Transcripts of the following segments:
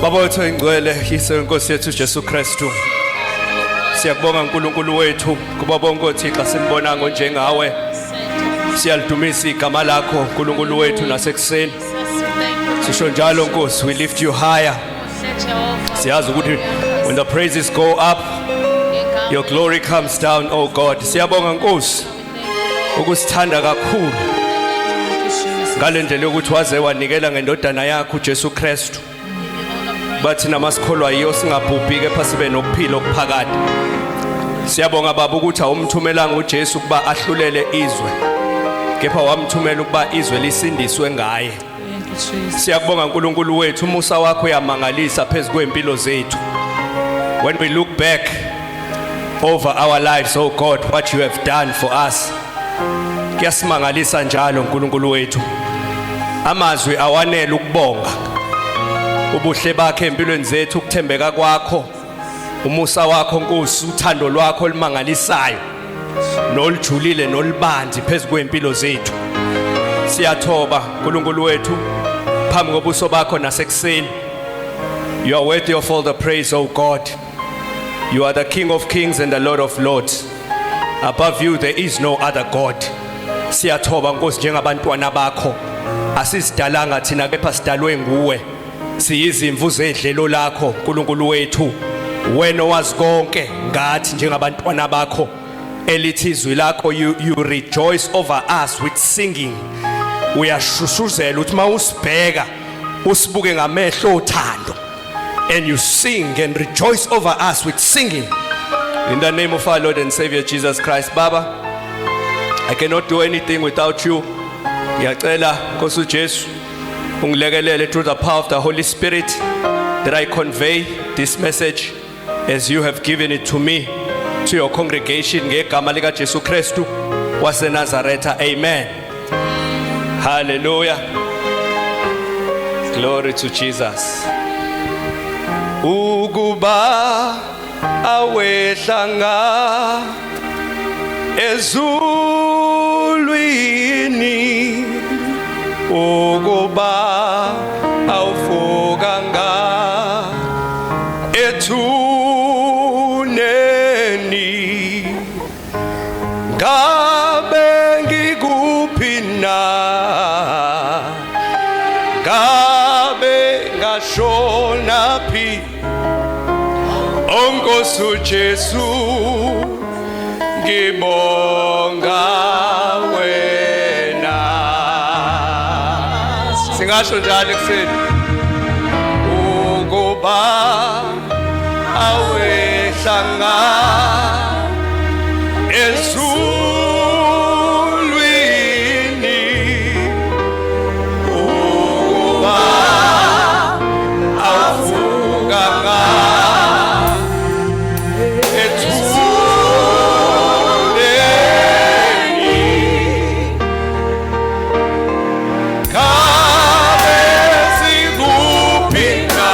Baba wethu oyingcwele, Yise wenkosi yethu Jesu Kristu. Siyakubonga uNkulunkulu wethu kuba bonke oThixo simbona njengawe. Siyalidumisa igama lakho uNkulunkulu wethu nasekuseni. Sisho njalo Nkosi, we lift you higher. Siyazi ukuthi when the praises go up, your glory comes down, oh God. Siyabonga Nkosi ukusithanda kakhulu ngalendlela yokuthi waze wanikela ngendodana yakho uJesu Kristu. Bathi namasikholwa yiyo singabhubhi kepha sibe nokuphila okuphakade. Siyabonga Baba ukuthi awumthumelanga uJesu ukuba ahlulele izwe, kepha wamthumela ukuba izwe lisindiswe ngaye. Siyakubonga uNkulunkulu wethu, umusa wakho uyamangalisa phezu kwempilo zethu. When we look back over our lives, oh God, what you have done for us, kuyasimangalisa njalo uNkulunkulu wethu. Amazwi awanele ukubonga ubuhle bakhe empilweni zethu, ukuthembeka kwakho, umusa wakho Nkosi, uthando lwakho olumangalisayo nolujulile nolubanzi phezu kwempilo zethu. Siyathoba uNkulunkulu wethu phambi kobuso bakho nasekuseni. You are worthy of all the praise, O God. You are the King of kings and the Lord of lords. Above you there is no other God. Siyathoba Nkosi njengabantwana bakho. Asizidalanga thina kepha sidalwe nguwe. Siyizimvu zedlelo lakho uNkulunkulu wethu. Wena owazi konke ngathi njengabantwana bakho. Elithi izwi lakho, you rejoice over us with singing. Uyashushuzela uthi mawusibheka usibuke ngamehlo othando, and you sing and rejoice over us with singing. In the name of our Lord and Savior Jesus Christ, Baba, I cannot do anything without you. Ngiyacela Nkosi uJesu ungilekelele through the power of the Holy Spirit that I convey this message as you have given it to me to your congregation, ngegama lika Jesu Kristu waseNazaretha. Amen. Hallelujah. Glory to Jesus. Ukuba awehlanga ezulwini, ukuba awufukanga ethuneni, ngabe ngikuphi na? Ngabe ngashona phi? Onkosi uJesu, ngibonga wena. Singasho njalo ekuseni, ukuba awehlanga ezulwini, ukuba awufukanga ethuneni, ngabe sikuphi na?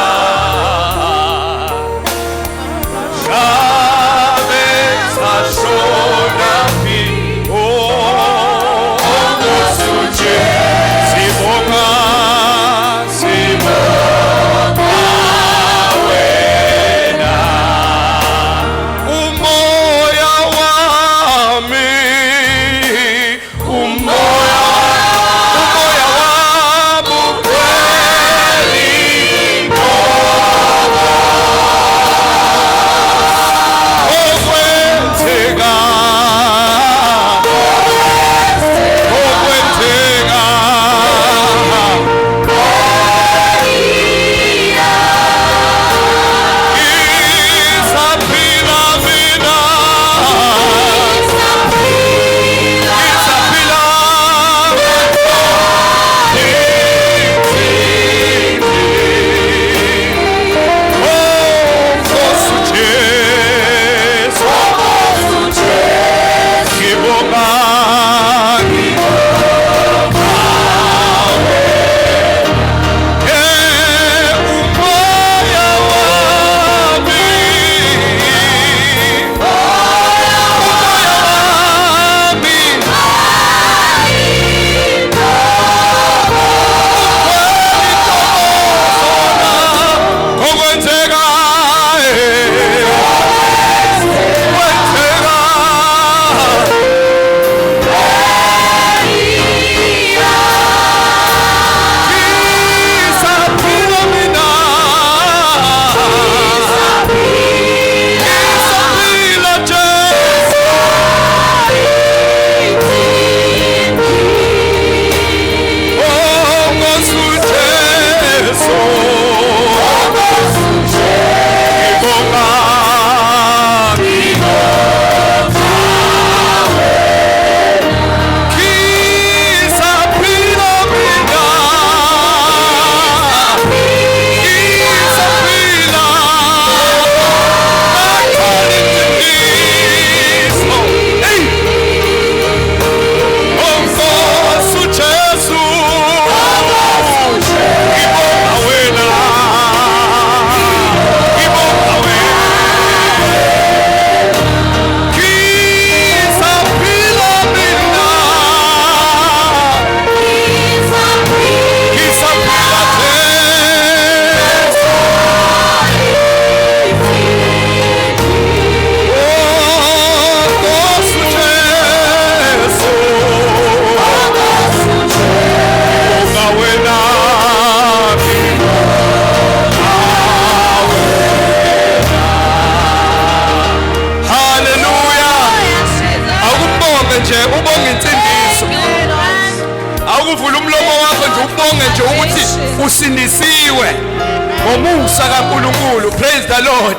Ngomusa kaNkulunkulu. Praise the Lord.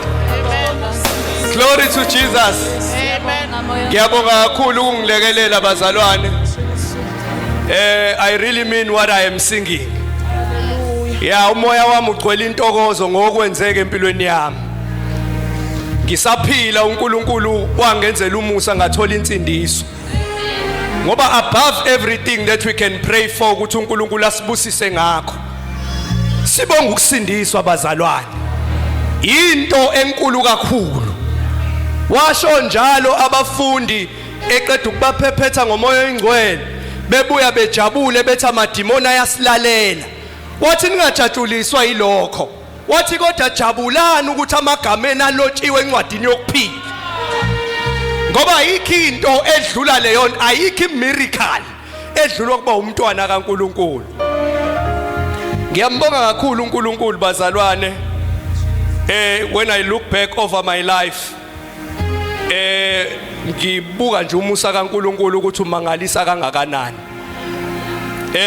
Glory to Jesus. Ngiyabonga kakhulu ukungilekelela, bazalwane. I really mean what I am singing. Yeah, umoya wami ugcwele intokozo ngokwenzeka empilweni yami. Ngisaphila, uNkulunkulu wangenzela umusa, ngathola insindiso. Ngoba above everything that we can pray for ukuthi uNkulunkulu asibusise ngakho, sibonga ukusindiswa, bazalwane. Into enkulu kakhulu. Washo njalo abafundi eqeda ukubaphephetha ngoMoya oyiNgcwele, bebuya bejabule bethi amadimoni ayasilalela. Wathi, "Ningajatshuliswa yilokho." Wathi, "Kodwa jabulani ukuthi amagama enu alotshiwe encwadini yokuphila." Ngoba ayikho into edlula leyo, ayikho imiracle edlula ukuba umntwana kaNkulunkulu. Ngiyambonga kakhulu uNkulunkulu, bazalwane. When I look back over my life, ngibuka nje umusa kaNkulunkulu ukuthi umangalisa kangakanani.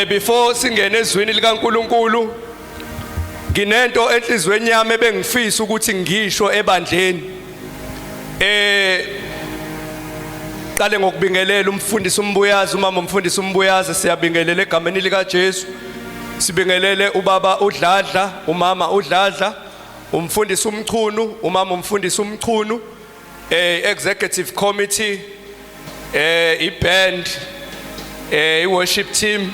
Before singene ezwini likaNkulunkulu, nginento enhlizweni yami ebengifisa ukuthi ngisho ebandleni. Qale ngokubingelela umfundisi uMbuyazi, umama umfundisi uMbuyazi, siyabingelela egameni lika Jesu. Sibingelele ubaba uDladla, umama uDladla, umfundisi uMchunu, umama umfundisi uMchunu, executive committee, iband, iworship team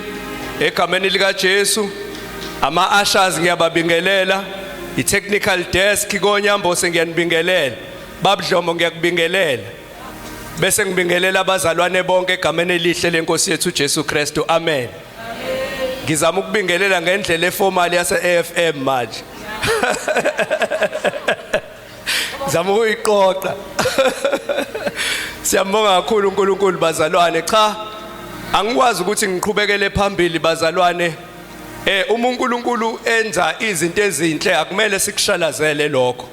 egameni lika Jesu, ama ushers ngiyababingelela, i-technical desk koNyambose ngiyanibingelela, Babudlomo ngiyakubingelela. Bese ngibingelela abazalwane bonke egameni elihle lenkosi yethu uJesu Kristu. Amen. Ngizama ukubingelela ngendlela eformal yase AFM manje. Zama ukuyiqoqa. Siyambonga kakhulu uNkulunkulu, bazalwane. Cha, angikwazi ukuthi ngiqhubekele phambili, bazalwane. Uma uNkulunkulu enza izinto ezinhle, akumele sikushalazele lokho.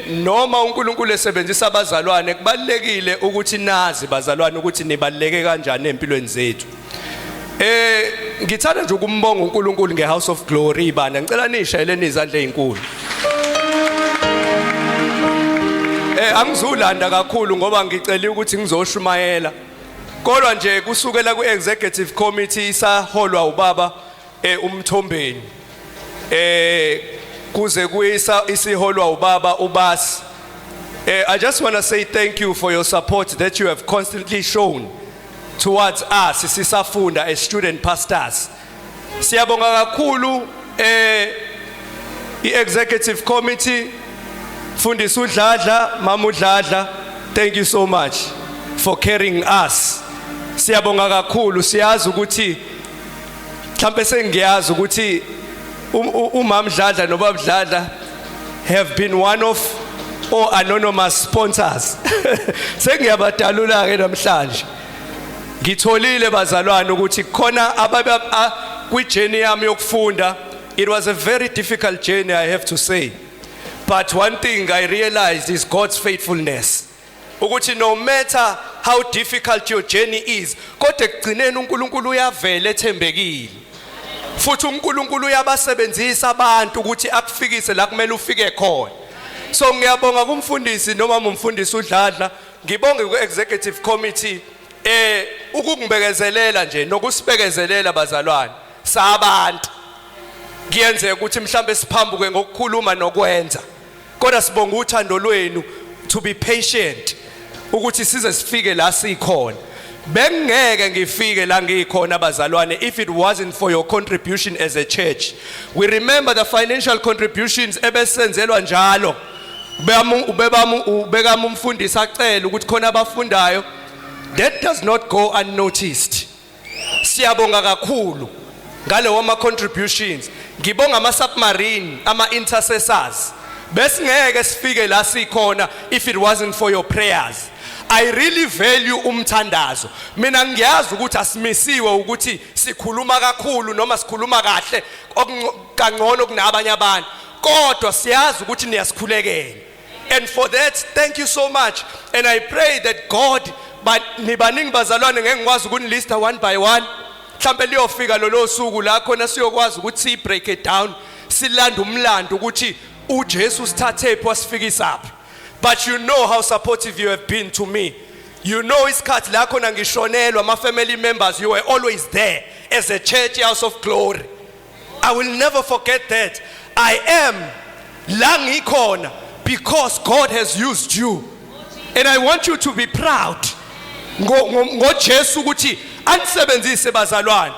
Noma uNkulunkulu esebenzisa abazalwane, kubalekile ukuthi nazi, bazalwane, ukuthi nibaleke kanjani empilweni zethu. Ngithanda nje ukumbonga uNkulunkulu ngeHouse of Glory bana. Ngicela nishayeleni izandla ezinkulu. Angizulanda kakhulu ngoba ngicela ukuthi ngizoshumayela. Kodwa nje kusukela ku-executive committee isaholwa ubaba uMthombeni, kuze kuyisa isiholwa ubaba uBasi. I just want to say thank you for your support that you have constantly shown towards us sisafunda as student pastors. Siyabonga kakhulu i-executive committee, Mfundisi uDladla, Mama uDladla, thank you so much for carrying us. Siyabonga kakhulu, siyazi ukuthi mhlambe sengiyazi ukuthi umama Dladla nobaba Dladla have been one of or anonymous sponsors. Sengiyabadalula ke namhlanje. Ngitholile, bazalwane, ukuthi khona ababe kwi-journey yami yokufunda. It was a very difficult journey, I have to say. But one thing I realized is God's faithfulness. Ukuthi no matter how difficult your journey is, kodwa ekugcineni uNkulunkulu uyavela ethembekile. Futhi uNkulunkulu uyabasebenzisa abantu ukuthi akufikise la kumele ufike khona. So ngiyabonga kumfundisi noma umfundisi uDladla, ngibonge ku-executive committee ukungibekezelela nje nokusibekezelela, bazalwane. Sabantu kuyenzeka ukuthi mhlambe siphambuke ngokukhuluma nokwenza, kodwa sibonga uthando lwenu to be patient ukuthi size sifike la sikhona. Bengeke ngifike la ngikhona, bazalwane, if it wasn't for your contribution as a church. We remember the financial contributions ebesenzelwa njalo. Ubebamu ubekama umfundisi acela ukuthi khona abafundayo. That does not go unnoticed. Siyabonga kakhulu ngalewo ama contributions. Ngibonga ama submarine, ama intercessors. Besingeke sifike la sikhona if it wasn't for your prayers. I really value umthandazo. Mina ngiyazi ukuthi asimisiwe ukuthi sikhuluma kakhulu noma sikhuluma kahle kangcono kunabanye abantu, kodwa siyazi ukuthi niyasikhulekela, and for that, thank you so much. And I pray that God, but nibaningi, bazalwane, ngeke ngikwazi ukunilista one by one. Mhlambe liyofika lolo suku la khona siyokwazi ukuthi si break it down. Silanda umlando ukuthi uJesu sithathephi wasifikisaphi. But you know how supportive you have been to me. You know isikhathi la khona ngishonelwa ama family members, you were always there as a church, House of Glory. I will never forget that. I am la ngikhona because God has used you, and I want you to be proud ngoJesu ukuthi anisebenzise, bazalwane.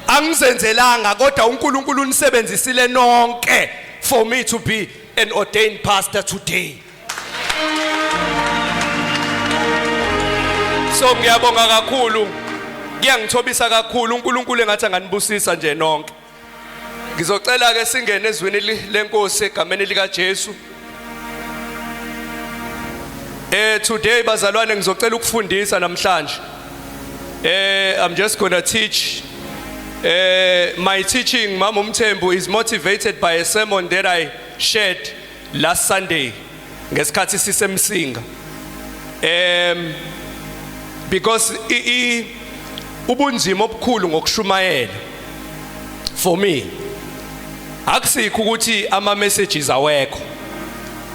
Angizenzelanga, kodwa uNkulunkulu unisebenzisile nonke for me to be an ordained pastor today. So ngiyabonga kakhulu, kuyangithobisa kakhulu. uNkulunkulu engathi anganibusisa nje nonke. Ngizocela ke singene ezwini lenkosi egameni lika Jesu. Today, bazalwane, ngizocela ukufundisa namhlanje. I'm just going to teach. My teaching, Mama Umthembu, is motivated by a sermon that I shared last Sunday ngesikhathi sisemsinga. Because ubunzima obukhulu ngokushumayela for me akusikho ukuthi ama messages awekho,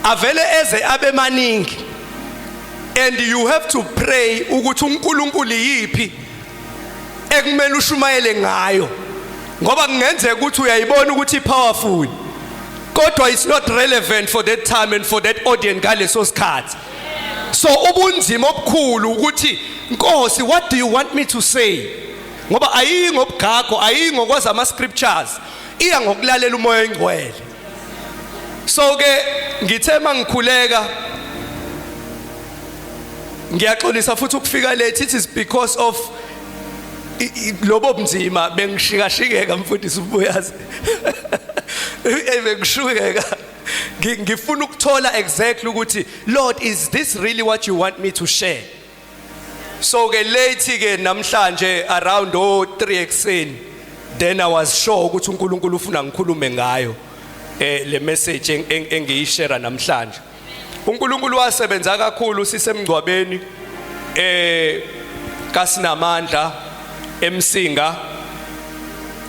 avele eze abe maningi, and you have to pray ukuthi uNkulunkulu yipi ekumele ushumayele ngayo, ngoba kungenzeka ukuthi uyayibona ukuthi powerful, kodwa it's not relevant for that time and for that audience ngaleso sikhathi. So ubunzima obukhulu ukuthi, "Nkosi, what do you want me to say?" Ngoba ayiyi ngobugago, ayiyi ngokwazi ama scriptures, iya ngokulalela uMoya oNgcwele. So ke ngithe mangikhuleka, ngiyaxolisa futhi ukufika late. It is because of lobo bunzima, bengishikashikeka, mfundisi ubuyazi, bengishukeka. Ngifuna ukuthola exactly ukuthi, "Lord, is this really what you want me to share?" So ke late ke namhlanje around 3 ekseni, then I was sure ukuthi uNkulunkulu ufuna ngikhulume ngayo le message engiyishare namhlanje. uNkulunkulu wasebenza kakhulu sisemngcwabeni kaSinamandla eMsinga,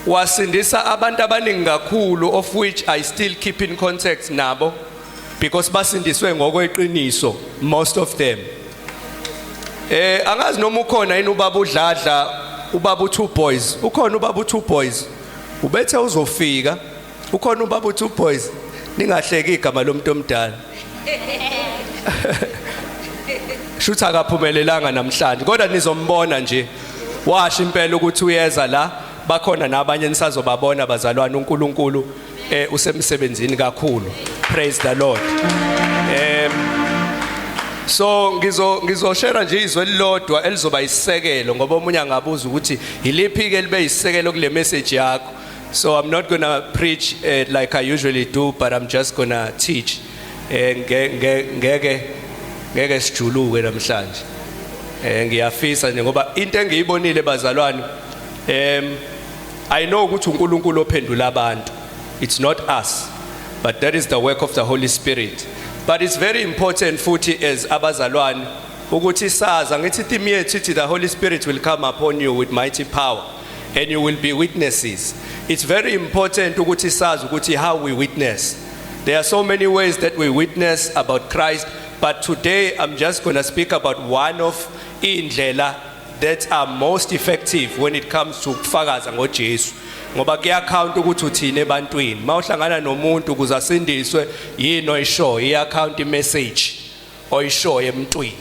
wasindisa abantu abaningi kakhulu, of which I still keep in contact nabo because basindiswe ngokweqiniso, most of them. Angazi noma ukhona yini ubaba uDladla, ubaba two boys. Ukhona ubaba two boys? Ubethe uzofika. Ukhona ubaba two boys? Ningahleki igama lomuntu omdala. Shuthi akaphumelelanga namhlanje, kodwa nizombona nje. Washo impela ukuthi uyeza la. Bakhona nabanye nisazobabona, bazalwane. uNkulunkulu usemsebenzini kakhulu. Praise the Lord. So ngizoshare nje izwi elilodwa elizoba isisekelo, ngoba omunye angabuza ukuthi iliphi ke libe isisekelo kule message yakho. So I'm not going to preach like I usually do, but I'm just going to teach. Ngeke sijuluke namhlanje. Ngiyafisa nje ngoba into engiyibonile, bazalwane, I know ukuthi uNkulunkulu ophendula abantu. It's not us, but that is the work of the Holy Spirit. But it's very important futhi as abazalwane ukuthi sazi, ngithi theme yethu ithi the Holy Spirit will come upon you with mighty power and you will be witnesses. It's very important ukuthi sazi ukuthi how we witness. There are so many ways that we witness about Christ, but today I'm just going to speak about one of indlela that are most effective when it comes to ukufakaza ngoJesu, ngoba kuyacount ukuthi uthini ebantwini mawuhlangana nomuntu ukuze asindiswe. Yini oyisho iyacount, imessage oyisho emntwini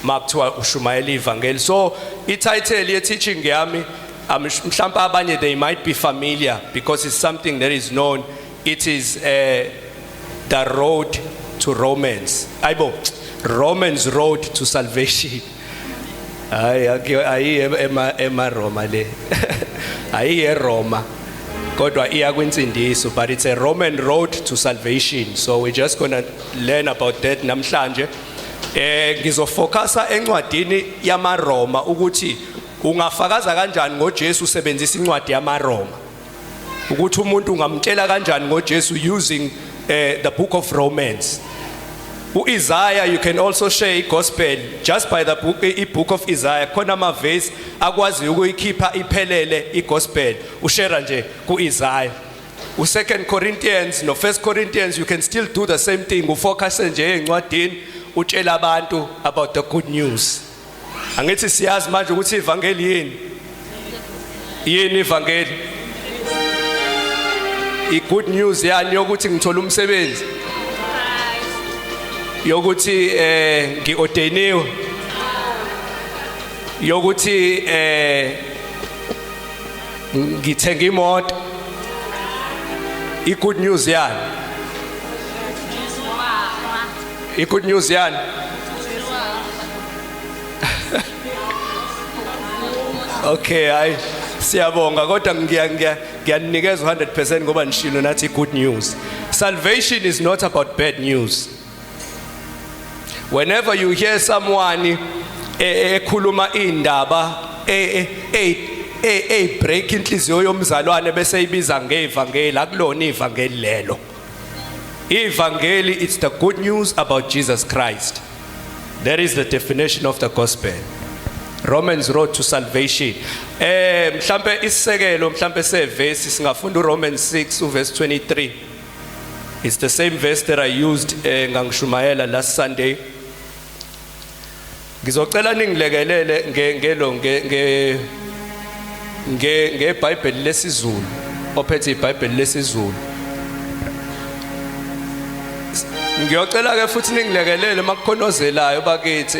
makuthiwa ushumayela ivangeli. So i-title ye-teaching yami, mhlawumbe abanye they might be familiar because it's something that is known, it is the road to Romans, ayibo, Romans road to salvation. Hayi, ayi ema Roma le, ayi eRoma, kodwa iya kwinsindiso, but it's a Roman road to salvation. So we're just going to learn about that namhlanje. Ngizofocusa encwadini yamaRoma, ukuthi ungafakaza kanjani ngoJesu usebenzisa incwadi yamaRoma, ukuthi umuntu ungamtshela kanjani ngoJesu using the book of Romans. uIsaiah, you can also share igospel just by the book, i-book of Isaiah. Khona ama verse akwazi ukuyikhipha iphelele igospel, ushare nje kuIsaiah. U2 Corinthians no 1 Corinthians, you can still do the same thing, ufocus nje encwadini, utshela abantu about the good news. Angithi siyazi manje ukuthi ivangeli yini? Yini ivangeli? I good news yani yokuthi ngithola umsebenzi, yokuthi ngiordainiwe, yokuthi ngithenga imoto? I good news yani? I good news yani? Okay, hayi, siyabonga, kodwa ngiya ngiya ngiyanikeza 100% ngoba nishilo nathi good news. Salvation is not about bad news. Whenever you hear someone ekhuluma indaba e break inhliziyo yomzalwane bese ibiza ngevangeli, akulona ivangeli lelo. Ivangeli, it's the good news about Jesus Christ. That is the definition of the gospel. Romans Road to Salvation. Mhlambe isisekelo mhlambe sevesi, singafunda uRomans 6 uverse 23. It's the same verse that I used ngangishumayela last Sunday. Ngizocela ningilekelele nge ngelo nge nge nge ngeBhayibheli lesiZulu, ophethe iBhayibheli lesiZulu. Ngiyocela ke futhi ningilekelele makukhonozelayo bakithi,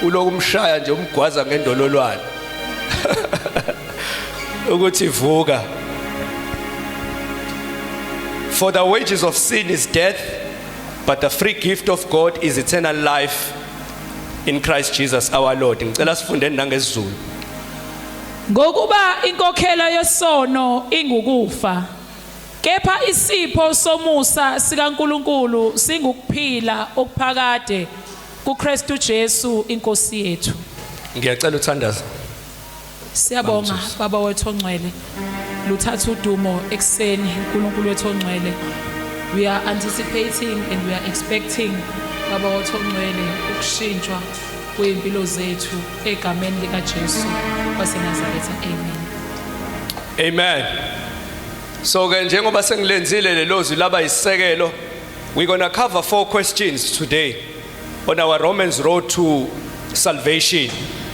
ulokumshaya nje, umgwaza ngendololwane ukuthi vuka. For the wages of sin is death, but the free gift of God is eternal life in Christ Jesus our Lord. Ngicela sifundeni nangesiZulu. Ngokuba inkokhelo yesono ingukufa, kepha isipho somusa sikaNkuluNkulu singukuphila okuphakade kuKristu Jesu inkosi yethu. Ngiyacela uthandaze. Siyabonga, Baba wethu ongcwele. Luthatha udumo ekseni, uNkulunkulu wethu ongcwele. We are anticipating and we are expecting, Baba wethu ongcwele, ukushintshwa kwezimpilo zethu egameni lika Jesu waseNazaretha. Amen. Amen. So ke njengoba sengilenzile lelo zwi laba isisekelo, we're going to cover four questions today on our Romans Road to Salvation.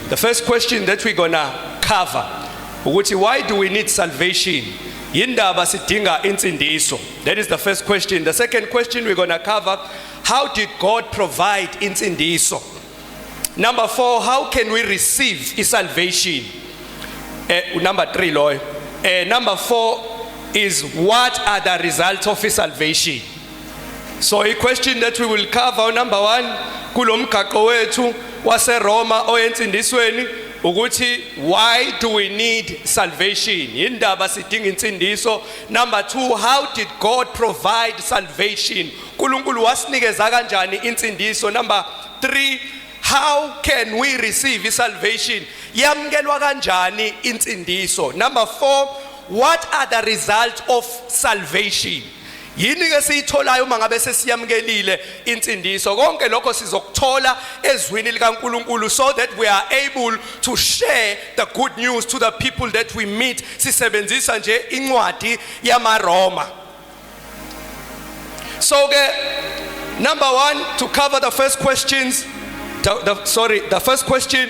The first question that we're going to cover ukuthi why do we need salvation? Yindaba sidinga insindiso? That is the first question. The second question we're going to cover, how did God provide insindiso? Number 4, how can we receive salvation? Number 3 loyo. Number 4 is, what are the results of salvation? So a question that we will cover, number 1, kulomgaqo wethu waseRoma oyensindisweni, ukuthi why do we need salvation? Indaba sidinga insindiso. Number 2, how did God provide salvation? uNkulunkulu wasinikeza kanjani insindiso? Number 3, how can we receive salvation? Yamkelwa kanjani insindiso? Number 4, what are the results of salvation? Yini ke siyitholayo uma ngabe sesiyamkelile insindiso? Konke lokho sizokuthola ezwini likaNkuluNkulu so that we are able to share the good news to the people that we meet, sisebenzisa nje incwadi yamaRoma. So ke number 1, to cover the first questions, the, sorry, the first question,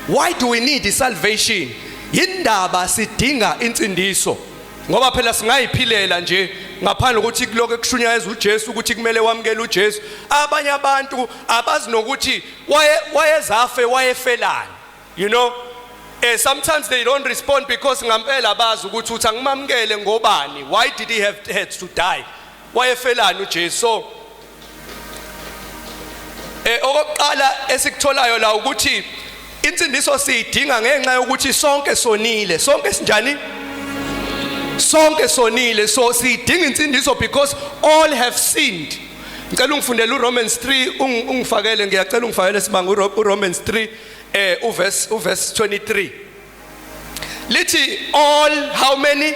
why do we need salvation? Indaba sidinga insindiso, ngoba phela singayiphilela nje ngaphandle ukuthi kuloko kushunyayezwa uJesu, ukuthi kumele wamukele uJesu. Abanye abantu abazi nokuthi waye wayezafe wayefelani. Sometimes they don't respond because ngampela abazi ukuthi uthi angimamukele ngobani. Why did he have had to die? Wayefelani uJesu? So okokuqala esikutholayo la ukuthi insindiso siyidinga ngenxa yokuthi sonke sonile. Sonke sinjani? Sonke sonile. So siyidinga insindiso because all have sinned. Ngicela ungifundele uRomans 3, ungifakele, ngiyacela ungifakele sibanga uRomans 3 uverse 23. Lithi all, how many?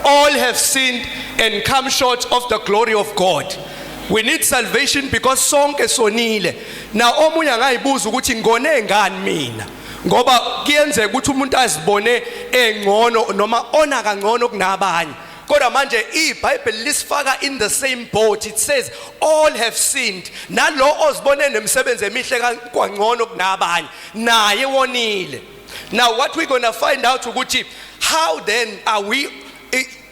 All have sinned and come short of the glory of God. We need salvation because sonke sonile. Now omunye angayibuza ukuthi ngone ngani mina, ngoba kuyenzeka ukuthi umuntu azibone engcono noma ona kangcono kunabanye. Kodwa manje iBhayibheli lisifaka in the same boat. It says all have sinned. Nalo ozibone nemisebenzi emihle kwangcono kunabanye naye wonile. Now what we going to find out ukuthi how then are we,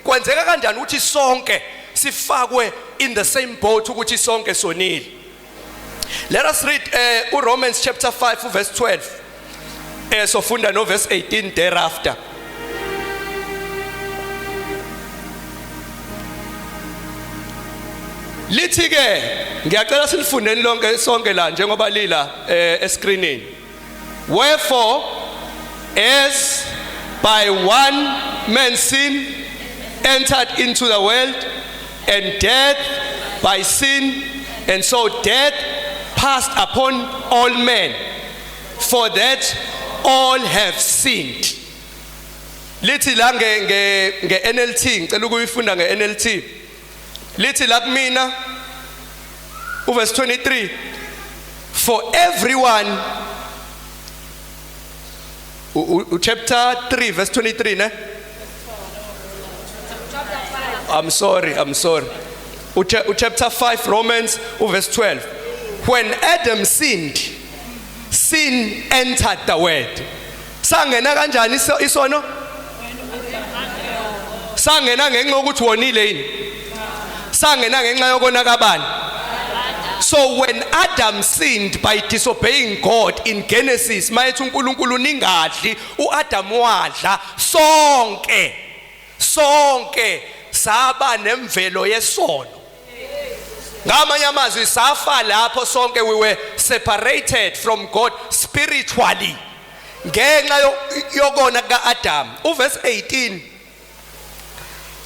kwenzeka kanjani ukuthi sonke sifakwe in the same boat ukuthi sonke sonile. Let us read uRomans chapter 5 verse 12. Sofunda no verse 18 thereafter. Lithi ke ngiyacela silifundeni lonke sonke la njengoba lila escreenini. Wherefore as by one man sin entered into the world, and death by sin, and so death passed upon all men, for that all have sinned. Lithi la nge nge nge NLT, ngicela ukuyifunda nge NLT. Lithi la kumina uverse 23, for everyone, chapter 3 verse 23 ne? I'm sorry, I'm sorry. Chapter 5 Romans verse 12. When Adam sinned, sin entered the world. Sangena kanjani isono? Sangena ngenxa yokuthi wonile yini? Sangena ngenxa yokona kabani? So when Adam sinned by disobeying God in Genesis, mayethi uNkulunkulu ningadli, uAdam wadla, sonke sonke saba nemvelo yesono. Ngamanye amazwi safa lapho sonke, we were separated from God spiritually ngenxa yokona kaAdam. Uverse 18,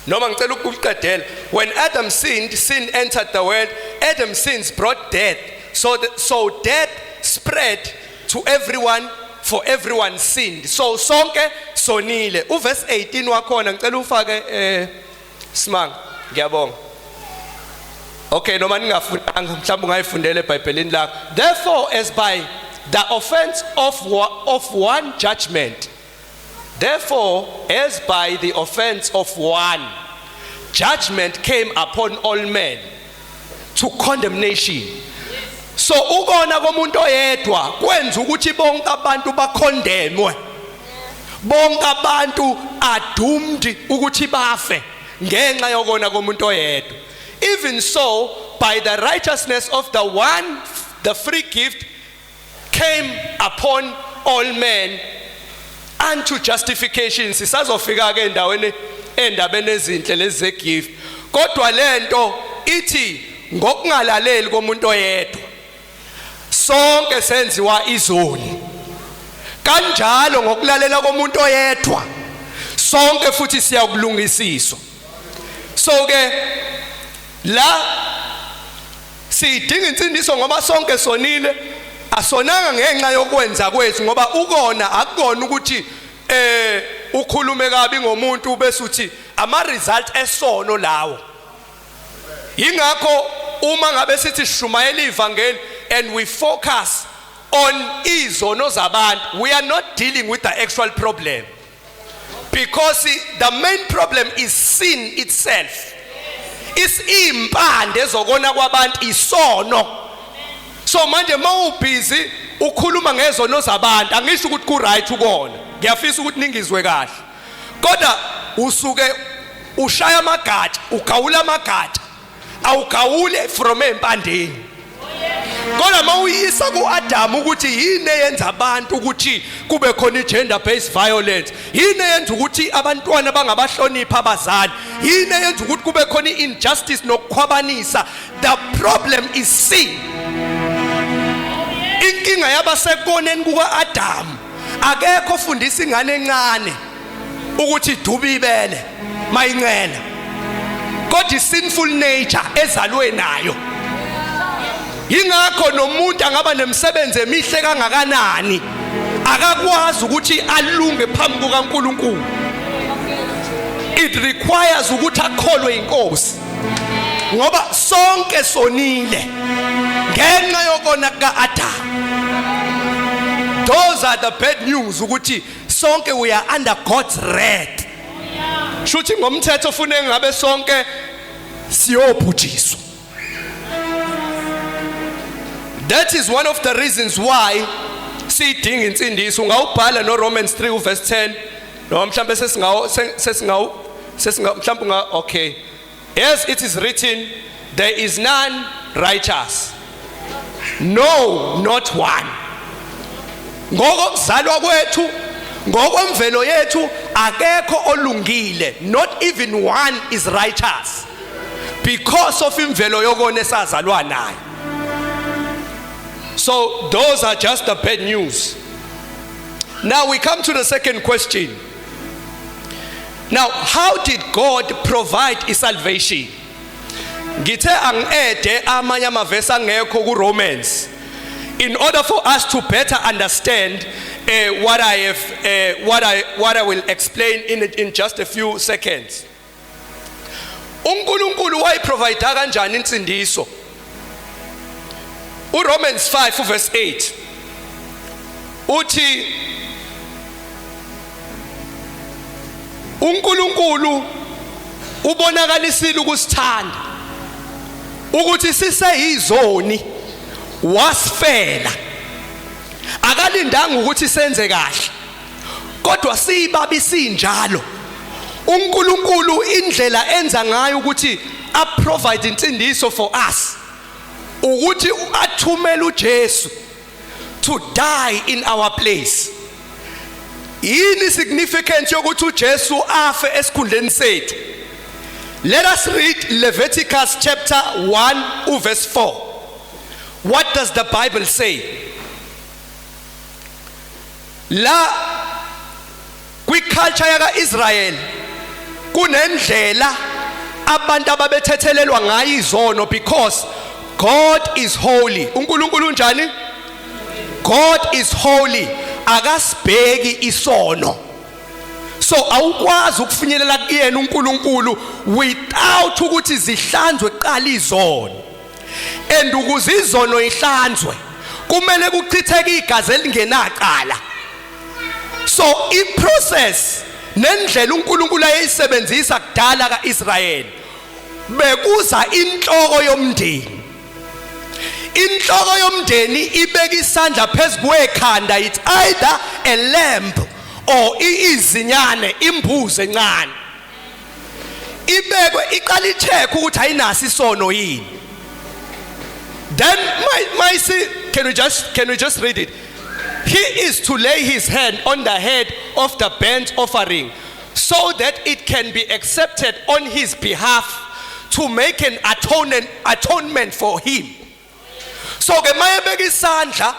noma ngicela ukuqedela. When Adam sinned, sin entered the world. Adam's sins brought death, so death spread to everyone, for everyone sinned. So sonke sonile. Uverse 18 wakhona ngicela ufake, Simanga, ngiyabonga. Okay, noma ningafundanga mhlawumbe ungayifundela eBhayibhelini lakho. Therefore as by the offense of one judgment, therefore as by the offense of one judgment came upon all men to condemnation. So ukona komuntu oyedwa kwenza ukuthi bonke abantu bacondemnwe, bonke abantu are doomed ukuthi bafe ngenxa yokona komuntu oyedwa. Even so by the righteousness of the one the free gift came upon all men unto justification. Sisazofika ke endaweni endabeni ezinhle lezi zegift, kodwa lento ithi ngokungalaleli komuntu oyedwa sonke senziwa izoni, kanjalo ngokulalela komuntu oyedwa sonke futhi siyakulungisiswa. So ke la sidinga insindiso ngoba sonke sonile. Asonanga ngenxa yokwenza kwethu, ngoba ukona akukona ukuthi ukhulume kabi ngomuntu bese uthi ama result esono lawo. Ingakho uma ngabe sithi sishumayela ivangeli and we focus on izono zabantu, we are not dealing with the actual problem, because the main problem is sin itself. Is impande ezokona kwabantu isono. So manje mawubhizi ukhuluma ngezono zabantu, angisho ukuthi ku right ukona, ngiyafisa ukuthi ningizwe kahle, kodwa usuke ushaya amagatsha, ugawula amagatsha, awugawule from empandeni. Kodwa mawuyisa kuAdam ukuthi yini eyenza abantu ukuthi kube khona igender based violence, yini eyenza ukuthi abantwana bangabahlonipha abazali, yini eyenza ukuthi kube khona injustice nokukhwabanisa, the problem is sin. Inkinga yabasekoneni kukaAdam. Akekho ofundisa ingane encane ukuthi idube ibele mayincela, kodwa sinful nature ezalwe nayo. Ingakho nomuntu angaba nemisebenzi emihle kangakanani akakwazi ukuthi alunge phambi kukaNkuluNkulu. It requires ukuthi akholwe inkosi, ngoba sonke sonile ngenxa yokona kukaAdam. Those are the bad news, ukuthi sonke we are under God's wrath. Shuthi ngomthetho ufune ngabe sonke siyobhujiswa. That is one of the reasons why siyidinga insindiso. Ungawubhala no Romans 3 uverse 10 noma mhlambe sesingawo sesingawo sesinga mhlambe unga, okay, as it is written, there is none righteous, no, not one. Ngokuzalwa kwethu, ngokwemvelo yethu, akekho olungile, not even one is righteous, because of imvelo yokona esazalwa nayo. So those are just the bad news. Now we come to the second question. Now, how did God provide salvation? Ngithe angi-adde amanye amavesi angekho ku-Romans in order for us to better understand what I have what I will explain in just a few seconds. uNkulunkulu wayiprovide kanjani insindiso? uRomans 5 verse 8 uthi uNkulunkulu ubonakalisile ukusithanda ukuthi siseyizoni wasifela. Akalindanga ukuthi senze kahle, kodwa sibabi sinjalo. uNkulunkulu indlela enza ngayo ukuthi a-provide insindiso for us ukuthi athumele uJesu to die in our place. Yini significance yokuthi uJesu afe esikhundleni sethu? Let us read Leviticus chapter 1 verse 4. What does the Bible say? La kwiculture yaka Israel kunendlela abantu ababethethelelwa ngayo izono, because God is holy. uNkulunkulu unjani? God is holy, akasibheki isono. So awukwazi ukufinyelela kuyena uNkulunkulu without ukuthi zihlanzwe kuqala izono, and ukuze izono ihlanzwe kumele kuchitheke igazi elingenacala. So iprocess nendlela uNkulunkulu ayeyisebenzisa kudala kaIsrayeli, bekuza inhloko yomndeni. Inhloko yomndeni ibeka isandla phezukwekhanda, it's either a lamb or izinyane, imbuzi encane, ibekwe, iqala icheck ukuthi ayinaso isono yini. Then my see, can we just read it? He is to lay his hand on the head of the burnt offering so that it can be accepted on his behalf to make an atonement for him. So ke mayebeka isandla,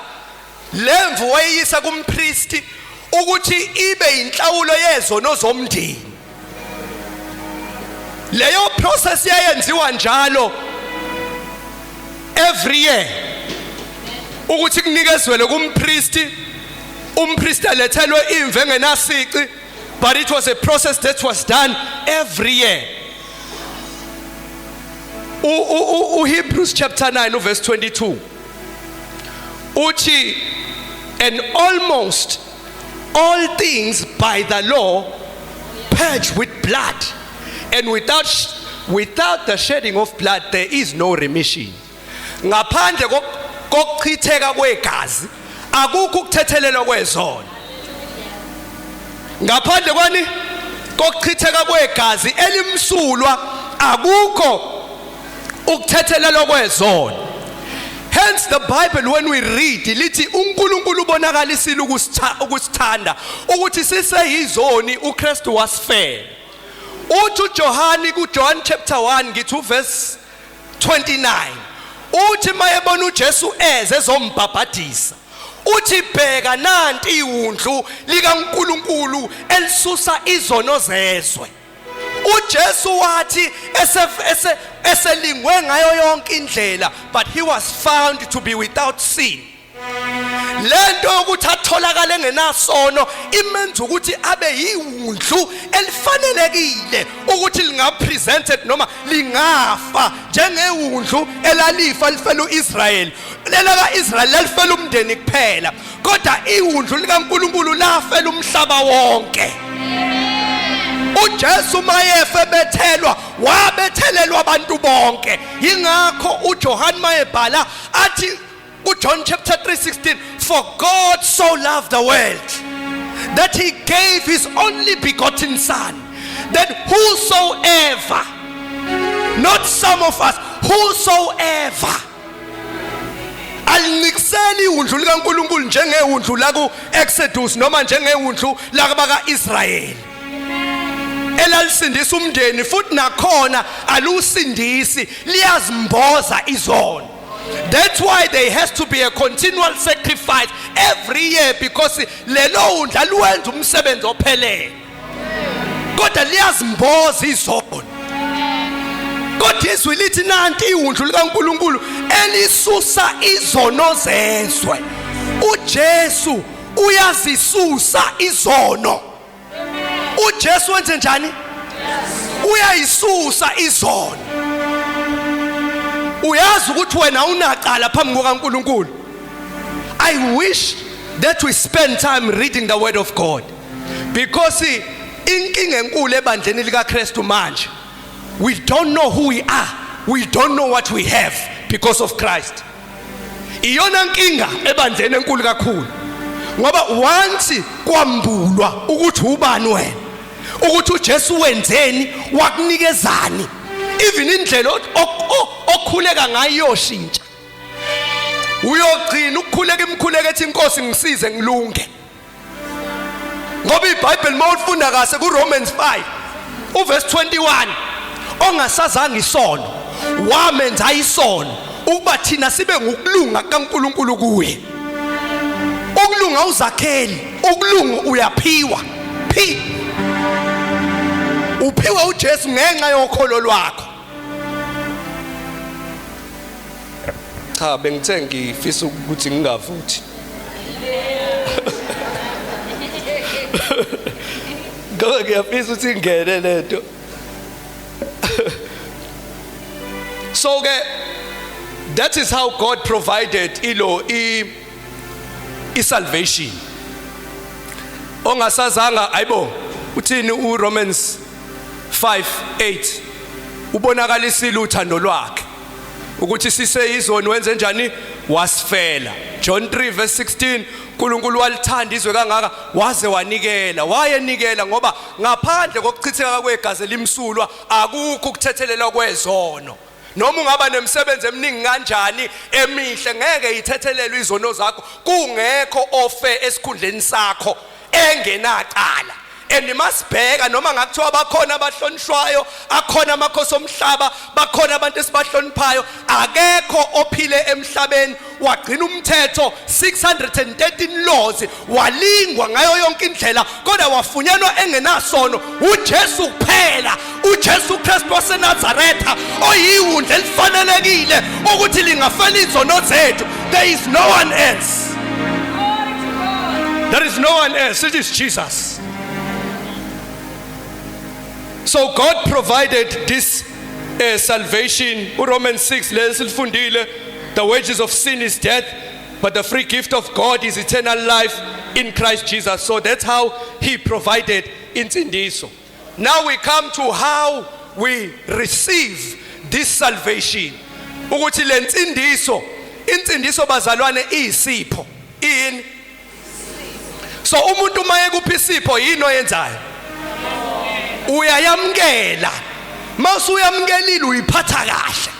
lemvu wayeyisa kumpristi ukuthi ibe inhlawulo yezono zomndeni. Leyo process yayenziwa njalo every year ukuthi kunikezwele kumpristi, umpristi alethelwe imvu engenasici, but it was a process that was done every year. UHebrews chapter 9 verse 22 uthi, "And almost all things by the law purge with blood, and without the shedding of blood there is no remission." Ngaphandle kokuchitheka kwegazi akukho ukuthethelelwa kwezono. Ngaphandle kwani? Kokuchitheka kwegazi elimsulwa akukho ukuthethelelwa kwezono. Hence the Bible, when we read, lithi uNkulunkulu ubonakalisile ukusithanda ukuthi siseyizoni uKristu wasifela. Uthi uJohani kuJohn chapter 1, ngithi uverse 29, uthi mayebona uJesu eze ezombhabhadisa, uthi, "Bheka nanti iwundlu likaNkulunkulu elisusa izono zezwe." uJesu wathi eselingwe ngayo yonke indlela, but he was found to be without sin. Lento yokuthi atholakale engenasono imenza ukuthi abe yiwundlu elifanelekile ukuthi lingapresented noma lingafa njengewundlu elalifa lifela uIsrael. Lela kaIsrael lalifela umndeni kuphela, kodwa iwundlu likaNkulunkulu lafela umhlaba wonke. uJesu mayefe bethelwa wabethelelwa abantu bonke. Yingakho uJohn mayebhala athi kuJohn chapter 3:16, for God so loved the world that he gave his only begotten son, that whosoever, not some of us, whosoever. Alinikiseli iwundlu likaNkuluNkulu njengewundlu la ku-Exodus noma njengewundlu lakabaka-Israyeli elalisindisa umndeni, futhi nakhona alusindisi, liyazimboza izono. That's why there has to be a continual sacrifice every year, because lelo wundlu aluwenza umsebenzi ophelele, kodwa liyazimboza izono. Kodwa izwi lithi nanti iwundlu likaNkuluNkulu elisusa izono zezwe. uJesu uyazisusa izono. uJesu wenze njani? Uyayisusa izono. Uyazi ukuthi wena unacala phambi kukaNkuluNkulu. I wish that we spend time reading the word of God, because inkinga enkulu ebandleni likaKristu manje, we don't know who we are, we don't know what we have because of Christ. Iyona nkinga ebandleni enkulu kakhulu, ngoba once kwambulwa ukuthi ubani wena, ukuthi uJesu wenzeni, wakunikezani, even indlela okhuleka ngayo iyoshintsha. Uyogcina ukukhuleka imkhuleko ethi inkosi ngisize ngilunge, ngoba iBhayibheli mawufunda kahle kuRomans 5 uverse 21, ongasazanga isono wamenza isono ukuba thina sibe ngukulunga kaNkuluNkulu kuye. Ukulunga uzakheli, ukulunga uyaphiwa. Phi uphiwe uJesu ngenxa yokholo lwakho. Cha, bengithe ngifisa ukuthi ngingavuthi ngoba ngiyafisa ukuthi ingene lento. So ke that is how God provided ilo i salvation. Ongasazanga, ayibo, uthini uRomans 5:8? Ubonakalisile uthando lwakhe ukuthi siseyizoni wenze njani? Wasifela. John 3 verse 16, uNkulunkulu walithanda izwe kangaka waze wanikela. Wayenikela ngoba ngaphandle kokuchitheka kwegazi elimsulwa akukho ukuthethelelwa kwezono. Noma ungaba nemisebenzi eminingi kanjani emihle, ngeke ithethelelwe izono zakho kungekho ofe esikhundleni sakho engenacala. And masibheka noma ngakuthiwa bakhona abahlonishwayo, akhona amakhosi omhlaba, bakhona abantu esibahloniphayo, akekho ophile emhlabeni wagcina umthetho 613 laws, walingwa ngayo yonke indlela kodwa wafunyanwa engenasono. uJesu kuphela, uJesu Kristu waseNazaretha, oyiwundlu elifanelekile ukuthi lingafela izono zethu. There is no one else, there is no one else, it is Jesus. So God provided this salvation. uRomans 6 lesilifundile, the wages of sin is death, but the free gift of God is eternal life in Christ Jesus. So that's how he provided insindiso. Now we come to how we receive this salvation, ukuthi lensindiso, insindiso bazalwane iyisipho. Ini? So umuntu uma ekupha isipho, yini oyenzayo? Uyayamkela. Mawusuyamkelile, uyiphatha kahle,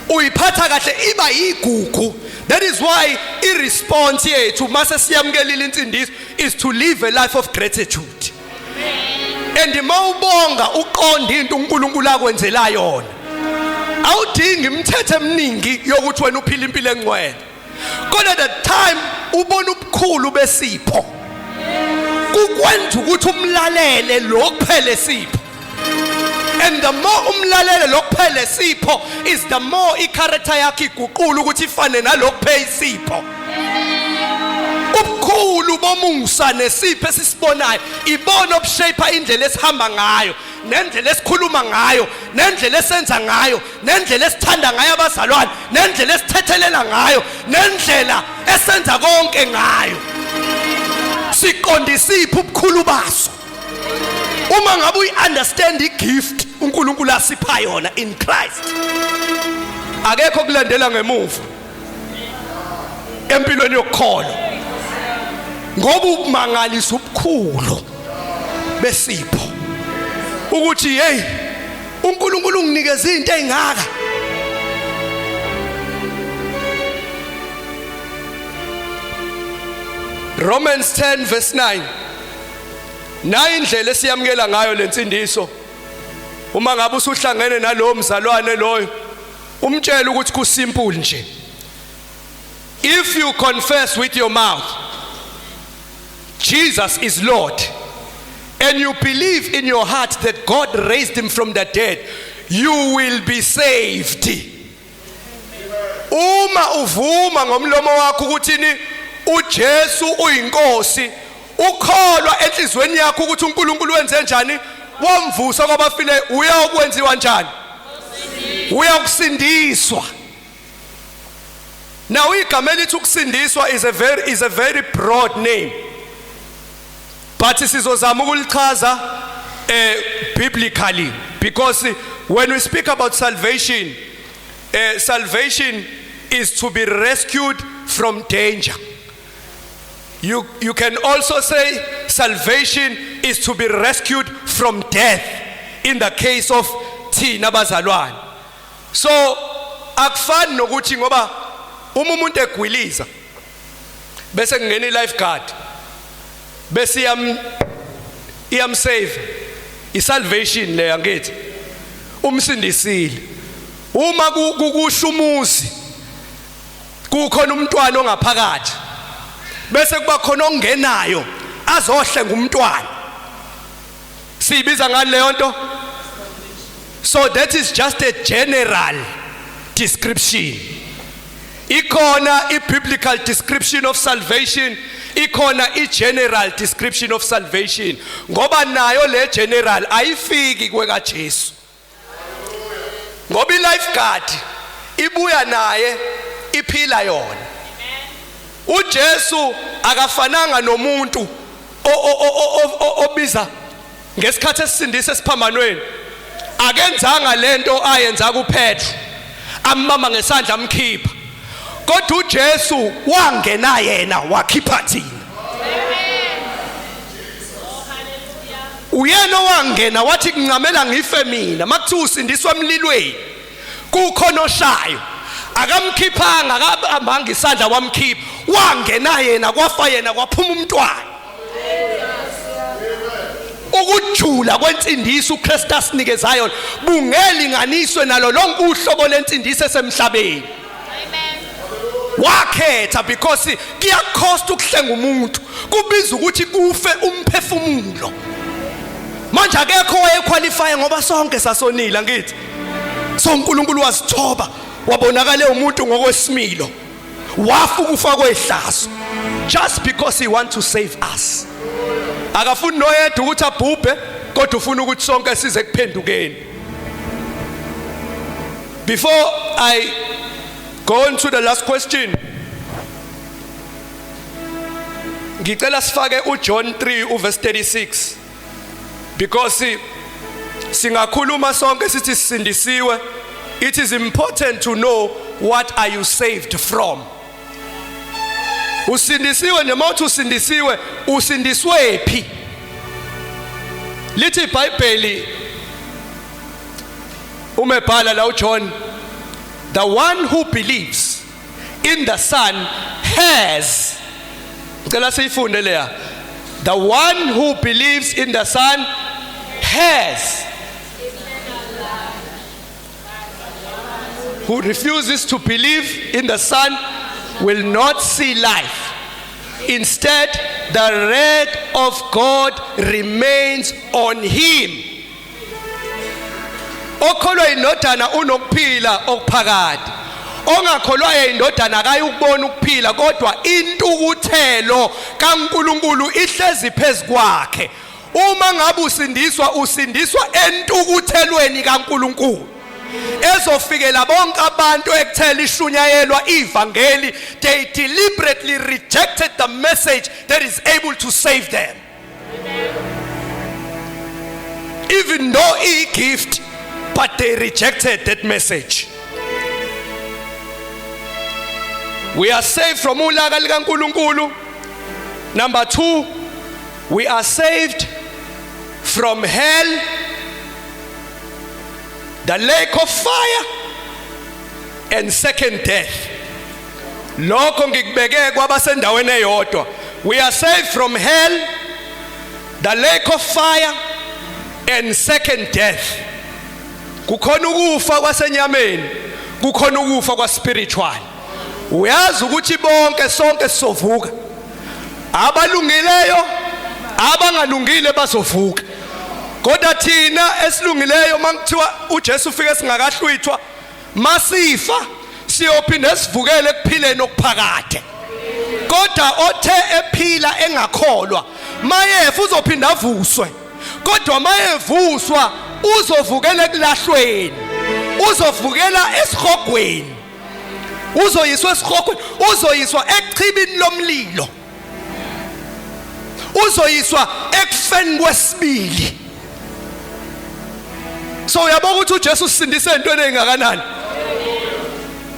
uyiphatha kahle, iba yigugu. That is why i-response yethu mase siyamkelile insindiso is to live a life of gratitude. And mawubonga, uqonda into uNkulunkulu akwenzela yona, awudingi imithetho eminingi yokuthi wena uphila impilo engcwele. Kodwa the time ubona ubukhulu besipho, kukwenza ukuthi umlalele lo kuphela sipho. And the more umlalele lo kuphela sipho is the more i-character yakhe iguqula ukuthi ifane nalokuphe isipho. Ubukhulu bomusa nesipho esisibonayo ibona obushape indlela esihamba ngayo, nendlela esikhuluma ngayo, nendlela esenza ngayo, nendlela esithanda ngayo abazalwane, nendlela esithethelela ngayo, nendlela esenza konke ngayo. Siqondisiphi ubukhulu baso? Uma ngabe uyi-understand i-gift uNkulunkulu asipha yona in Christ, akekho kulandela ngemuva empilweni yokukholwa, ngoba ukumangalisa ubukhulu besipho ukuthi hey, uNkulunkulu unginikeza izinto ezingaka. Romans 10 verse 9. Nayi indlela esiyamukela ngayo lensindiso. Uma ngabe usuhlangene nalowo mzalwane loyo, umtshele ukuthi ku simple nje. If you confess with your mouth Jesus is Lord and you believe in your heart that God raised him from the dead, you will be saved. Uma uvuma ngomlomo wakho ukuthi ni uJesu uyinkosi, ukholwa enhlizweni yakho ukuthi uNkulunkulu wenze njani, wamvusa kwabafile, uyawukwenziwa njani? Uyakusindiswa. Now igama elithi ukusindiswa is a very broad name, but sizozama ukulichaza biblically, because when we speak about salvation, salvation is to be rescued from danger. You can also say salvation is to be rescued from death in the case of thina bazalwane. So akufani nokuthi ngoba uma umuntu egwiliza bese kungena i-lifeguard bese iyamsave, isalvation leyo, angithi umsindisile. Uma kukusha umuzi, kukhona umntwana ongaphakathi, bese kuba khona ongenayo azohlenga umntwana, siyibiza ngani leyo nto? So that is just a general description. Ikhona i-biblical description of salvation, ikhona i-general description of salvation, ngoba nayo le general ayifiki kweka Jesu, ngoba i-lifeguard ibuya naye iphila yona. uJesu akafananga nomuntu obiza ngesikhathi esisindisa esiphambanweni. Akenzanga lento ayenza kuPetru, ambamba ngesandla amkhipha, kodwa uJesu wangena yena wakhipha thina. Uyena owangena wathi kuncamela ngife mina. Makuthiwa usindiswa emlilweni, kukhona oshayo, akamkhiphanga, akabambanga isandla wamkhipha, wangena yena, kwafa yena, kwaphuma umntwana. Ukujula kwensindiso uKristu asinikezayo bungelinganiswe nalo lonke uhlobo lensindiso esemhlabeni. Wakhetha because kuyacost ukuhlenga umuntu, kubiza ukuthi kufe umphefumulo. Manje akekho wayequalify ngoba sonke sasonile, angithi? So uNkulunkulu wazithoba, wabonakala umuntu ngokwesimilo, wafa ukufa kwehlazo just because he want to save us. Akafuni noyedwa ukuthi abhubhe, kodwa ufuna ukuthi sonke size kuphendukeni. Before I go on to the last question, ngicela sifake uJohn 3 uverse 36, because singakhuluma sonke sithi sisindisiwe. It is important to know what are you saved from. Usindisiwe nje, mawuthi usindisiwe, usindiswe phi? Lithi iBhayibheli uma ebhala la uJohn, "The one who believes in the Son has." Ngicela siyifunde leya. The one who believes in the Son has. Who refuses to believe in the Son will not see life. Instead, the wrath of God remains on him. Okholwa indodana unokuphila okuphakade. Ongakholwayo indodana akayukubona ukuphila, kodwa intukuthelo kaNkuluNkulu ihlezi phezukwakhe. Uma ngabe usindiswa, usindiswa entukuthelweni kaNkuluNkulu ezofikela bonke abantu ekuthela ishunyayelwa ivangeli. They deliberately rejected the message that is able to save them. Even though i gift, but they rejected that message. We are saved from ulaka likaNkuluNkulu. Number 2, we are saved from hell, the lake of fire and second death. Lokho ngikubeke kwabasendaweni eyodwa. We are saved from hell, the lake of fire and second death. Kukhona ukufa kwasenyameni, kukhona ukufa kwa spiritual. Uyazi ukuthi bonke sonke sizovuka. Abalungileyo abangalungile bazovuka. Kodwa thina esilungileyo makuthiwa uJesu ufike singakahlwithwa, masifa siyophinde sivukele ekuphileni okuphakade. Kodwa othe ephila engakholwa, mayefa uzophinda avuswe. Kodwa mayevuswa uzovukela ekulahlweni, uzovukela esihogweni, uzoyiswa esihogweni, uzoyiswa echibini lomlilo, uzoyiswa ekufeni kwesibili. So uyabona ukuthi uJesu usindise entweni engakanani.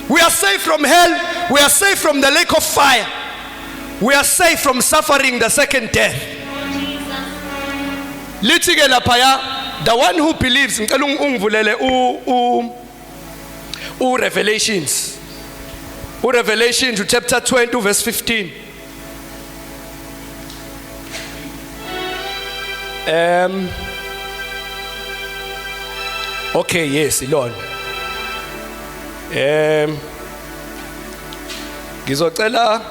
We are safe from hell, we are safe from the lake of fire, we are safe from suffering the second death. Lithi ke laphaya, the one who believes, ngicela ungivulele u Revelations, u Revelations chapter 20 verse 15. Okay, yes, ilona. Ngizocela,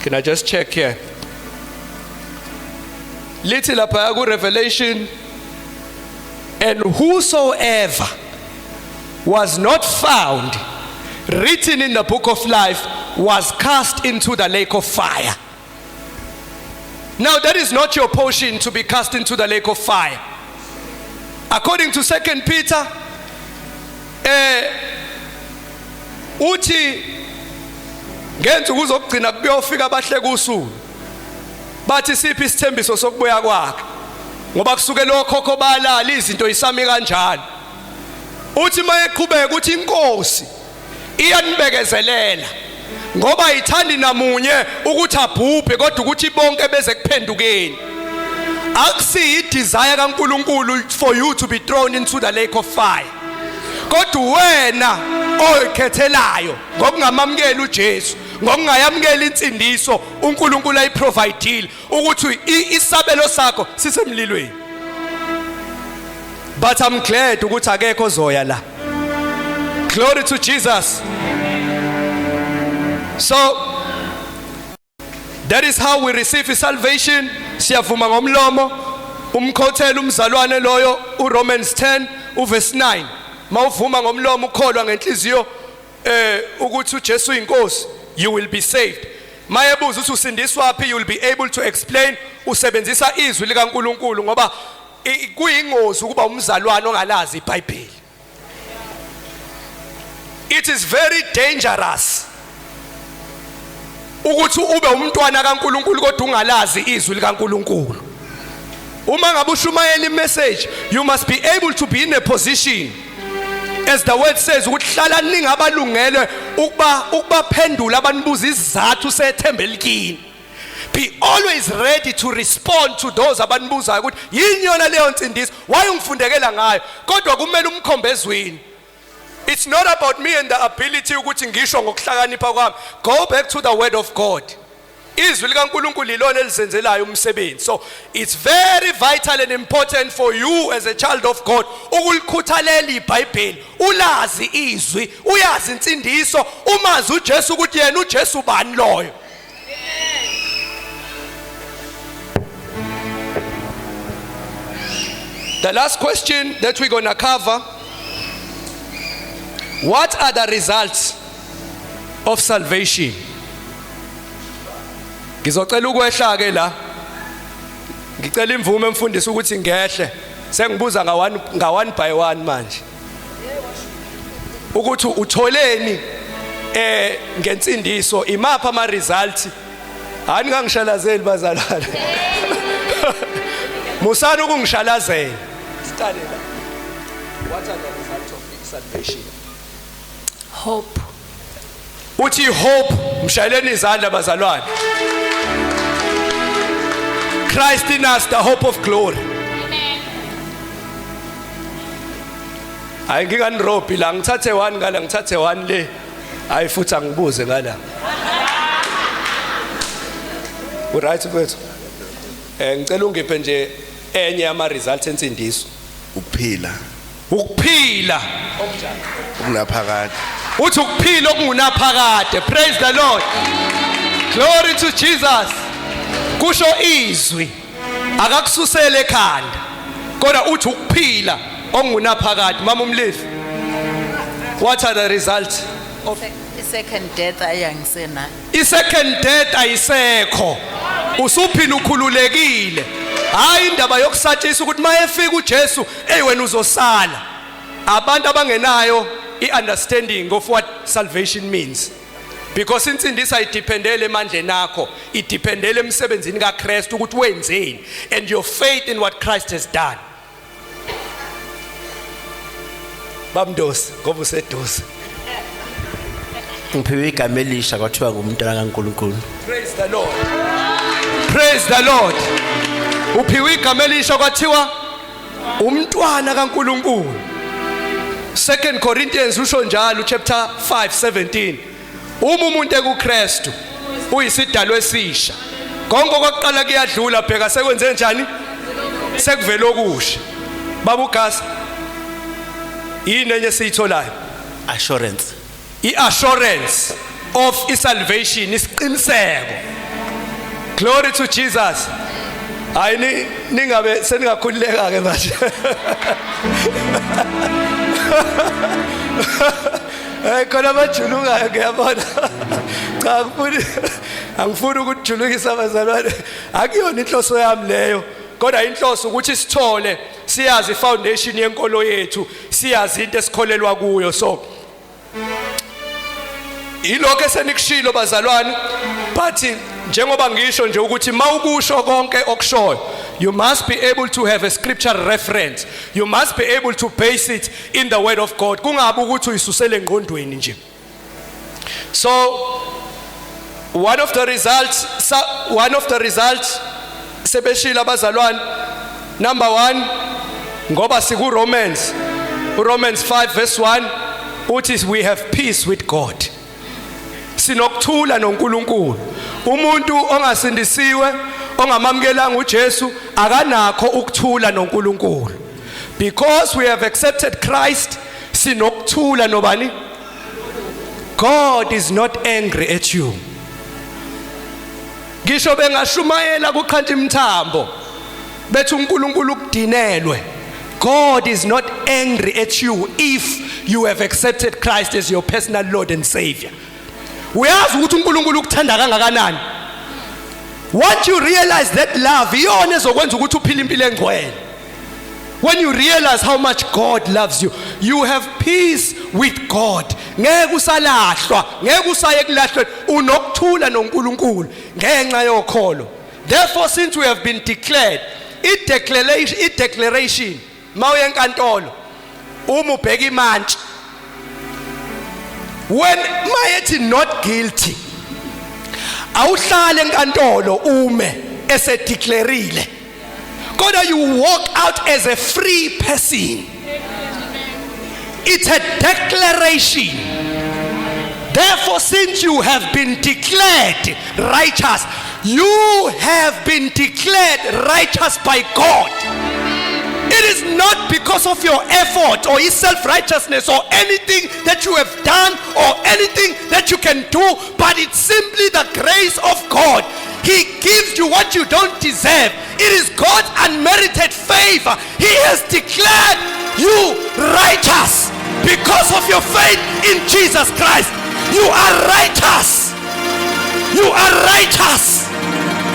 can I just check here? Lithi lapha ku Revelation, and whosoever was not found written in the book of life was cast into the lake of fire. Now that is not your portion to be cast into the lake of fire. According to 2 Peter, uthi ngensuku zokugcina kuyofika abahleka usulu, bathi siphi isithembiso sokubuya kwakhe, ngoba kusuke lokhokho balala izinto isami kanjalo. Uthi mayeqhubeka uthi inkosi iyanibekezelela ngoba ayithandi namunye ukuthi abhubhe, kodwa ukuthi bonke beze kuphendukeni. Akusiyi desire kaNkuluNkulu for you to be thrown into the lake of fire, kodwa wena oyikhethelayo ngokungamamukeli uJesu, ngokungayamukeli insindiso uNkulunkulu ayiprovidile ukuthi isabelo sakho sisemlilweni. But I'm glad ukuthi akekho ozoya la. Glory to Jesus. So that is how we receive salvation. Siyavuma ngomlomo, umkhothela umzalwane loyo uRomans 10 uverse 9. Mawuvuma ngomlomo ukholwa ngenhliziyo ukuthi uJesu uyinkosi, you will be saved. Mayebuza ukuthi usindiswa phi, you will be able to explain usebenzisa izwi likaNkuluNkulu, ngoba kuyingozi ukuba umzalwane ongalazi iBhayibheli. It is very dangerous ukuthi ube umntwana kaNkuluNkulu kodwa ungalazi izwi likaNkuluNkulu. Uma ngabe ushumayela imessage, you must be able to be in a position, as the word says, ukuthi hlala ningabalungele ukubaphendula abanibuza isizathu sethembelikini. Be always ready to respond to those abanibuzayo ukuthi yini yona leyo nsindiso, why ungifundekela ngayo, kodwa kumele umkhombe ezwini. It's not about me and the ability ukuthi ngisho ngokuhlakanipha kwami. Go back to the word of God. Izwi likaNkuluNkulu ilona elizenzelayo umsebenzi. So it's very vital and important for you as a child of God ukulikhuthalela iBhayibheli, ulazi izwi, uyazi insindiso, umazi uJesu ukuthi yena uJesu bani loyo. The last question that we're going to cover, what are the results of salvation? Ngizocela ukwehla ke la. Ngicela imvume mfundisi ukuthi ngehle. Sengibuza nga one by one manje. Ukuthi utholeni ngensindiso, imaphi ama results? Hayi ningangishalazeli bazalwane. Musani ukungishalazela. Siqale la. What are the results of salvation? Hope. Uthi hope, mshayeleni izandla bazalwane. Christ in us, the hope of glory. Amen. Hayi, nginganirobhi la, ngithathe one ngala, ngithathe one le. Hayi, futhi angibuze ngala. Uright mfethu. Ngicela ungiphe nje enye yama results ensindiso. Ukuphila. Ukuphila. Okunaphakade. Uthi ukuphila okungunaphakade. Praise the Lord. Glory to Jesus. Kusho izwi. Akakususele ekhanda. Kodwa uthi ukuphila okungunaphakade, mama umlifi. What are the results? I-second death ayangisenayo. I-second death ayisekho. Usuphila ukhululekile. Hayi, indaba yokusatshisa ukuthi mayefika uJesu, hey, wena uzosala. Abantu abangenayo i-understanding of what salvation means. Because insindiso ayidependele emandleni akho, idependele emsebenzini kaKristu ukuthi wenzeni and your faith in what Christ has done. Bamndosi ngoba useduze. Ngiphiwe igama elisha, kwathiwa ngumntwana kaNkulunkulu. Praise the Lord. Praise the Lord. Uphiwe igama elisha, kwathiwa umntwana kaNkulunkulu. 2 Corinthians usho njalo, chapter 5:17. Uma umuntu ekuKristu uyisidalwa esisha. Konke okokuqala kuyadlula, bheka sekwenze njani? Sekuvela okusha. Baba uGasa. Yini enye esiyitholayo? Assurance. I-assurance of i-salvation, isiqiniseko. Glory to Jesus. Hayi, ni ningabe seningakhululeka ke manje. Khona abajulukayo, ngiyabona. Cha, angifuni ukujulukisa abazalwane. Akuyona inhloso yami leyo, kodwa inhloso ukuthi sithole siyazi ifoundation yenkolo yethu, siyazi into esikholelwa kuyo. So ilokho esenikushilo bazalwane, but njengoba ngisho nje ukuthi mawukusho konke okushoyo, you must be able to have a scripture reference. You must be able to base it in the word of God, kungabi ukuthi uyisusele engqondweni nje. So one of the results sebeshilo abazalwane. Number 1, ngoba siku Romans, uRomans 5 verse 1 uthi we have peace with God, sinokuthula noNkulunkulu. Umuntu ongasindisiwe, ongamamukelanga uJesu, akanakho ukuthula noNkulunkulu. Because we have accepted Christ, sinokuthula nobani? God is not angry at you. Ngisho bengashumayela kuqhantsha imthambo bethi uNkulunkulu ukudinelwe, God is not angry at you if you have accepted Christ as your personal Lord and Savior. Uyazi ukuthi uNkulunkulu ukuthanda kangakanani. Once you realize that love, iyona ezokwenza ukuthi uphile impilo engcwele. When you realize how much God loves you, you have peace with God. Ngeke usalahlwa, ngeke usaye kulahlwe, unokuthula noNkulunkulu ngenxa yokholo. Therefore, since we have been declared, i declaration mawuye enkantolo, uma ubheka imantshi, when mayethi not guilty, awuhlale enkantolo ume esedeclareile, kodwa you walk out as a free person. It's a declaration. Therefore, since you have been declared righteous, you have been declared righteous by God. It is not because of your effort or his self-righteousness or anything that you have done or anything that you can do, but it's simply the grace of God. He gives you what you don't deserve. It is God's unmerited favor. He has declared you righteous because of your faith in Jesus Christ. You are righteous. You are righteous.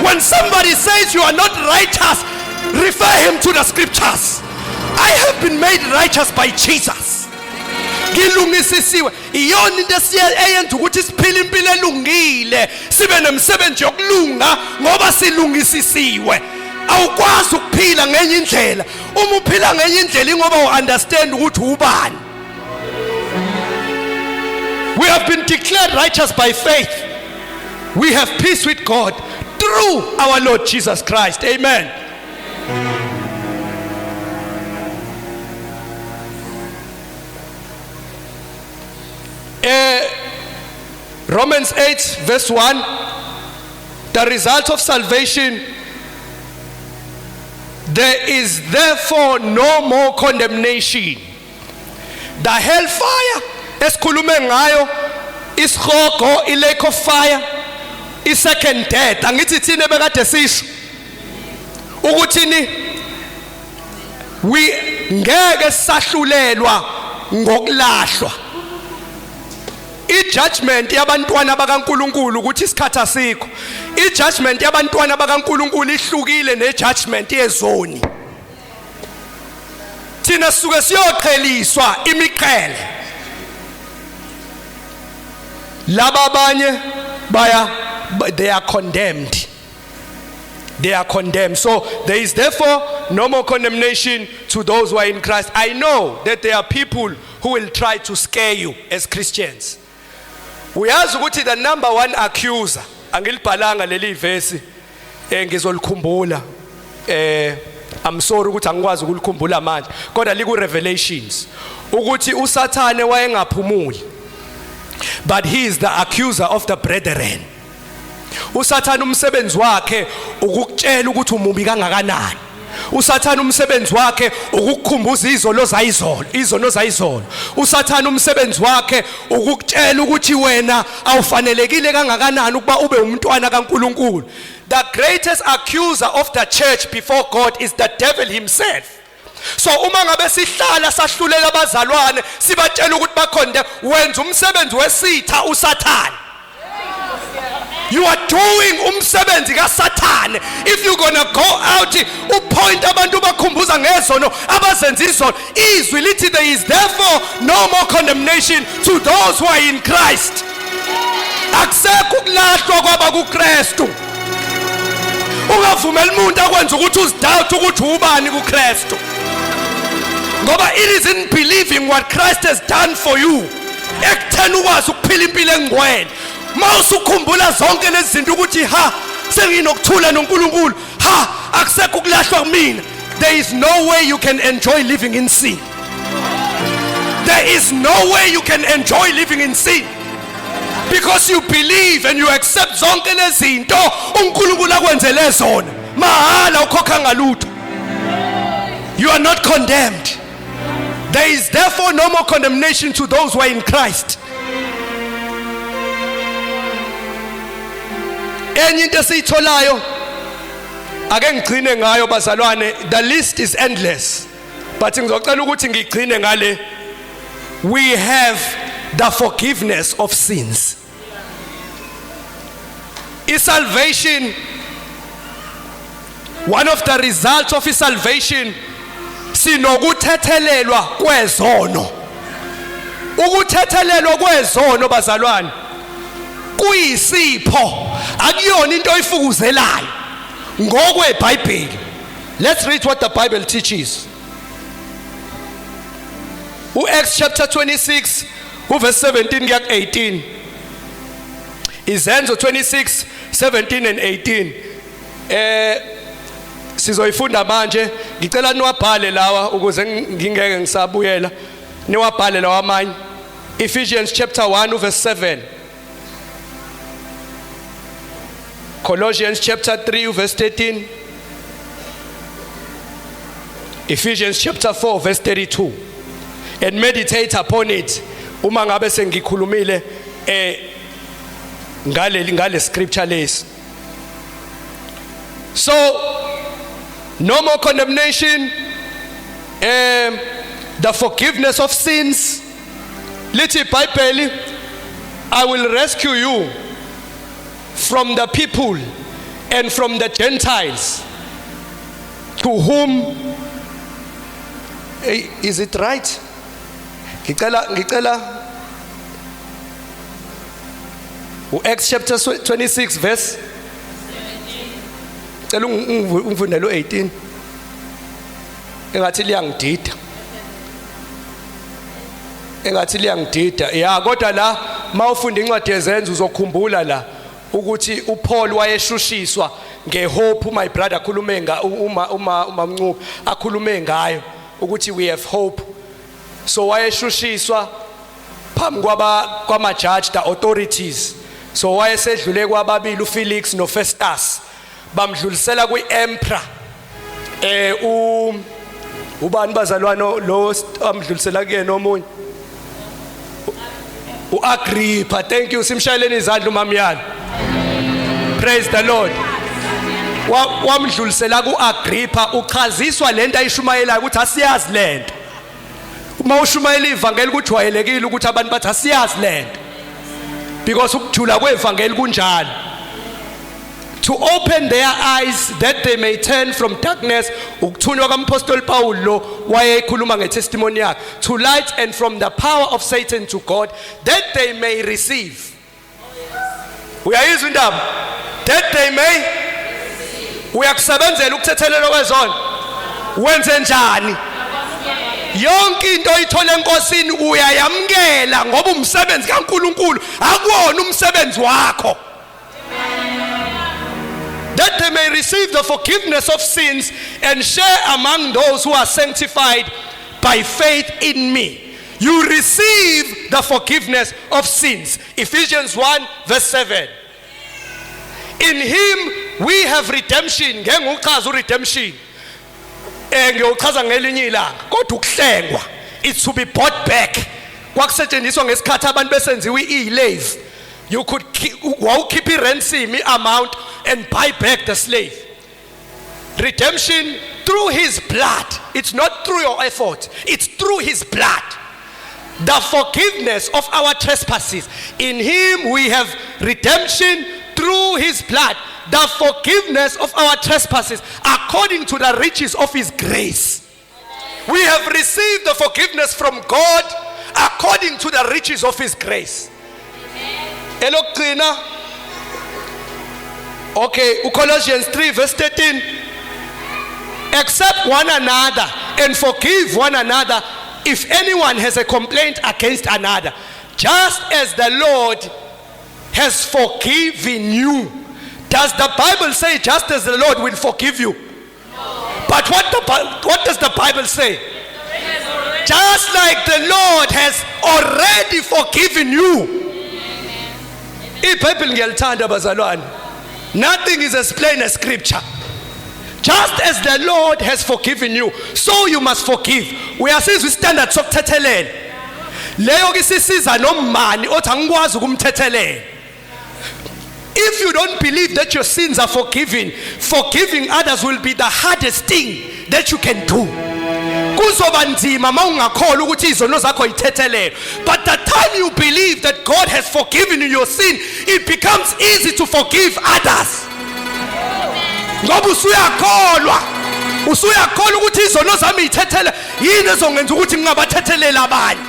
When somebody says you are not righteous, refer him to the scriptures. I have been made righteous by Jesus. Ngilungisisiwe. Iyona into eyenza ukuthi siphile impilo elungile, sibe nemisebenzi yokulunga, ngoba silungisisiwe. Awukwazi ukuphila ngenye indlela. Uma uphila ngenye indlela ingoba u-understand ukuthi ubani. We have been declared righteous by faith. We have peace with God through our Lord Jesus Christ. Amen. Romans 8 verse 1, the result of salvation: there is therefore no more condemnation. The hellfire esikhulume ngayo, isihogo, i-lake of fire, i-second death, angithi thina bekade sisho ukuthini? We ngeke sahlulelwa ngokulahlwa. I-judgment yabantwana bakaNkuluNkulu, ukuthi isikhathi asikho, i-judgment yabantwana bakaNkuluNkulu ihlukile ne-judgment yezoni. Thina sisuke siyoqheliswa imiqhele, laba abanye baya, they are condemned, they are condemned. So there is therefore no more condemnation to those who are in Christ. I know that there are people who will try to scare you as Christians. Uyazi ukuthi the number one accuser, angilibhalanga leli verse, ngizolikhumbula, I'm sorry ukuthi angikwazi ukulikhumbula manje, kodwa liku Revelations, ukuthi uSathane wayengaphumuli, but he is the accuser of the brethren. USathane umsebenzi wakhe ukukutshela ukuthi umubi kangakanani. USathane umsebenzi wakhe ukukukhumbuza izolo zayizolo, izono zayizolo. USathane umsebenzi wakhe ukukutshela ukuthi wena awufanelekile kangakanani ukuba ube umntwana kaNkuluNkulu. The greatest accuser of the church before God is the devil himself. So uma ngabe sihlala sahlulela abazalwane, sibatshela ukuthi bakhonde, wenza umsebenzi wesitha uSathane. You are doing umsebenzi kaSathane if you gonna go out upoint abantu, bakhumbuza ngezono abazenza izono. Izwi lithi there is therefore no more condemnation to those who are in Christ. Akusekho ukulahlwa kwaba kuKristu. Ungavumeli umuntu akwenza ukuthi uzidoubt ukuthi ubani kuKristu, ngoba it is in believing what Christ has done for you ekutheni ukwazi ukuphila impilo engcwele. Mawusukhumbula zonke lezi zinto ukuthi ha, senginokuthula noNkulunkulu, ha, akusekho ukulahlwa kumina, there is no way you can enjoy living in sin. There is no way you can enjoy living in sin because you believe and you accept zonke lezi zinto uNkulunkulu akwenzele zona mahala, ukhokha ngalutho. You are not condemned. There is therefore no more condemnation to those who are in Christ. Enye into esiyitholayo, ake ngigcine ngayo bazalwane, the list is endless, but ngizocela ukuthi ngigcine ngale: we have the forgiveness of sins. I-salvation, one of the results of salvation, sinokuthethelelwa kwezono. Ukuthethelelwa kwezono, bazalwane, kuyisipho, akuyona into oyifukuzelayo ngokweBhayibheli. Let's read what the Bible teaches. uActs chapter 26 uverse 17 kuya ku18. Izenzo 26 17 and 18. Sizoyifunda manje. Ngicela niwabhale lawa ukuze ngingeke ngisabuyela, niwabhale lawa amanye. Ephesians chapter 1 verse 7, Colossians chapter 3 verse 13, Ephesians chapter 4 verse 32, and meditate upon it uma ngabe sengikhulumile ngale scripture lesi. So no more condemnation, the forgiveness of sins. Lithi iBhayibheli, "I will rescue you from the people and from the Gentiles to whom." Hey, is it right? Ngicela uActs chapter 26 verse Cela ungifundele u18. Engathi liyangidida. Engathi liyangidida. Ya, kodwa la mawufunda incwadi yeZenzo uzokhumbula la ukuthi uPaul wayeshushiswa ngehope, my brother akhulume nga uma Mncube akhulume ngayo ukuthi we have hope. So wayeshushiswa phambi kwaba kwama judge, the authorities. So wayesedlule kwababili, uFelix noFestus, bamdlulisela kwiemperor. U ubani, bazalwane, lo amdlulisela kuyena omunye? UAgrippa. Thank you, simshayeleni izandla umamyana. Praise the Lord. Wamdlulisela kuAgrippa, uchaziswa lento ayishumayelayo ukuthi asiyazi lento. Uma ushumayela ivangeli kujwayelekile ukuthi abantu bathi asiyazi lento, because ukujula kwevangeli kunjalo. To open their eyes that they may turn from darkness, ukuthunywa kampostoli Paul lo wayekhuluma ngetestimony yakhe, to light and from the power of Satan to God, that they may receive. Uyayizwa indaba? That they may. Uyakusebenzela ukuthethelelwa kwezono, wenze njani? Yonke into oyithola enkosini uyayamkela, ngoba umsebenzi kaNkuluNkulu, akuwona umsebenzi wakho. That they may receive the forgiveness of sins and share among those who are sanctified by faith in me. You receive the forgiveness of sins. Ephesians 1 verse 7. In him we have redemption. Ngeke ngichaze redemption, ngiyochaza ngelinye ilanga, kodwa ukuhlengwa, it's to be bought back. Kwakusetshenziswa ngesikhathi abantu besenziwa i-slave. You could wawukhipha i-ransom amount and buy back the slave. Redemption through his blood. It's not through your effort, it's through his blood, the forgiveness of our trespasses. In him we have redemption through his blood, the forgiveness of our trespasses, according to the riches of his grace. We have received the forgiveness from God according to the riches of his grace. Elokugcina, okay, uColossians 3 verse 13: accept one another and forgive one another if anyone has a complaint against another, just as the Lord has forgiven you. Does the Bible say just as the Lord will forgive you? But what does the Bible say? Just like the Lord has already forgiven you. IBhayibheli ngiyalithanda, bazalwane. Nothing is as plain as scripture. Just as the Lord has forgiven you, so you must forgive. Uyasizwa istandard sokuthethelela leyo ke sisiza nomani othi angikwazi ukumthethelela. If you don't believe that your sins are forgiven, forgiving others will be the hardest thing that you can do. Kuzoba nzima mawungakholwa ukuthi izono zakho yithethelelo. But the time you believe that God has forgiven you your sin, it becomes easy to forgive others, ngoba usuyakholwa, usuyakholwa ukuthi izono zami yithethele. Yini ezongenza ukuthi ngingabathethelela abanye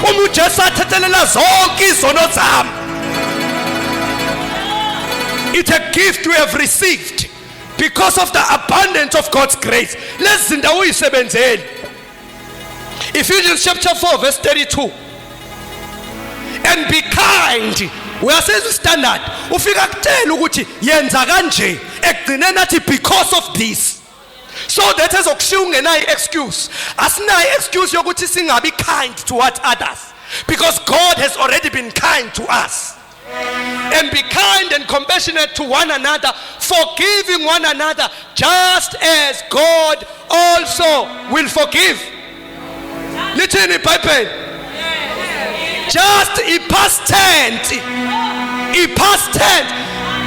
uma uJesu athethelela zonke izono zami? It's a gift we have received because of the abundance of God's grace. Lezi zinto awuyisebenzeli. Ephesians chapter 4 verse 32: and be kind. Uyasizwa standard? Ufika kutshela ukuthi yenza kanje, ekugcineni athi because of this, so that ezokushiya ungenayo excuse. Asinayo excuse yokuthi singabi kind towards others, because God has already been kind to us. And be kind and compassionate to one another, forgiving one another, just as God also will forgive. Lithini iBhayibheli? Just i-past tense, i-past tense.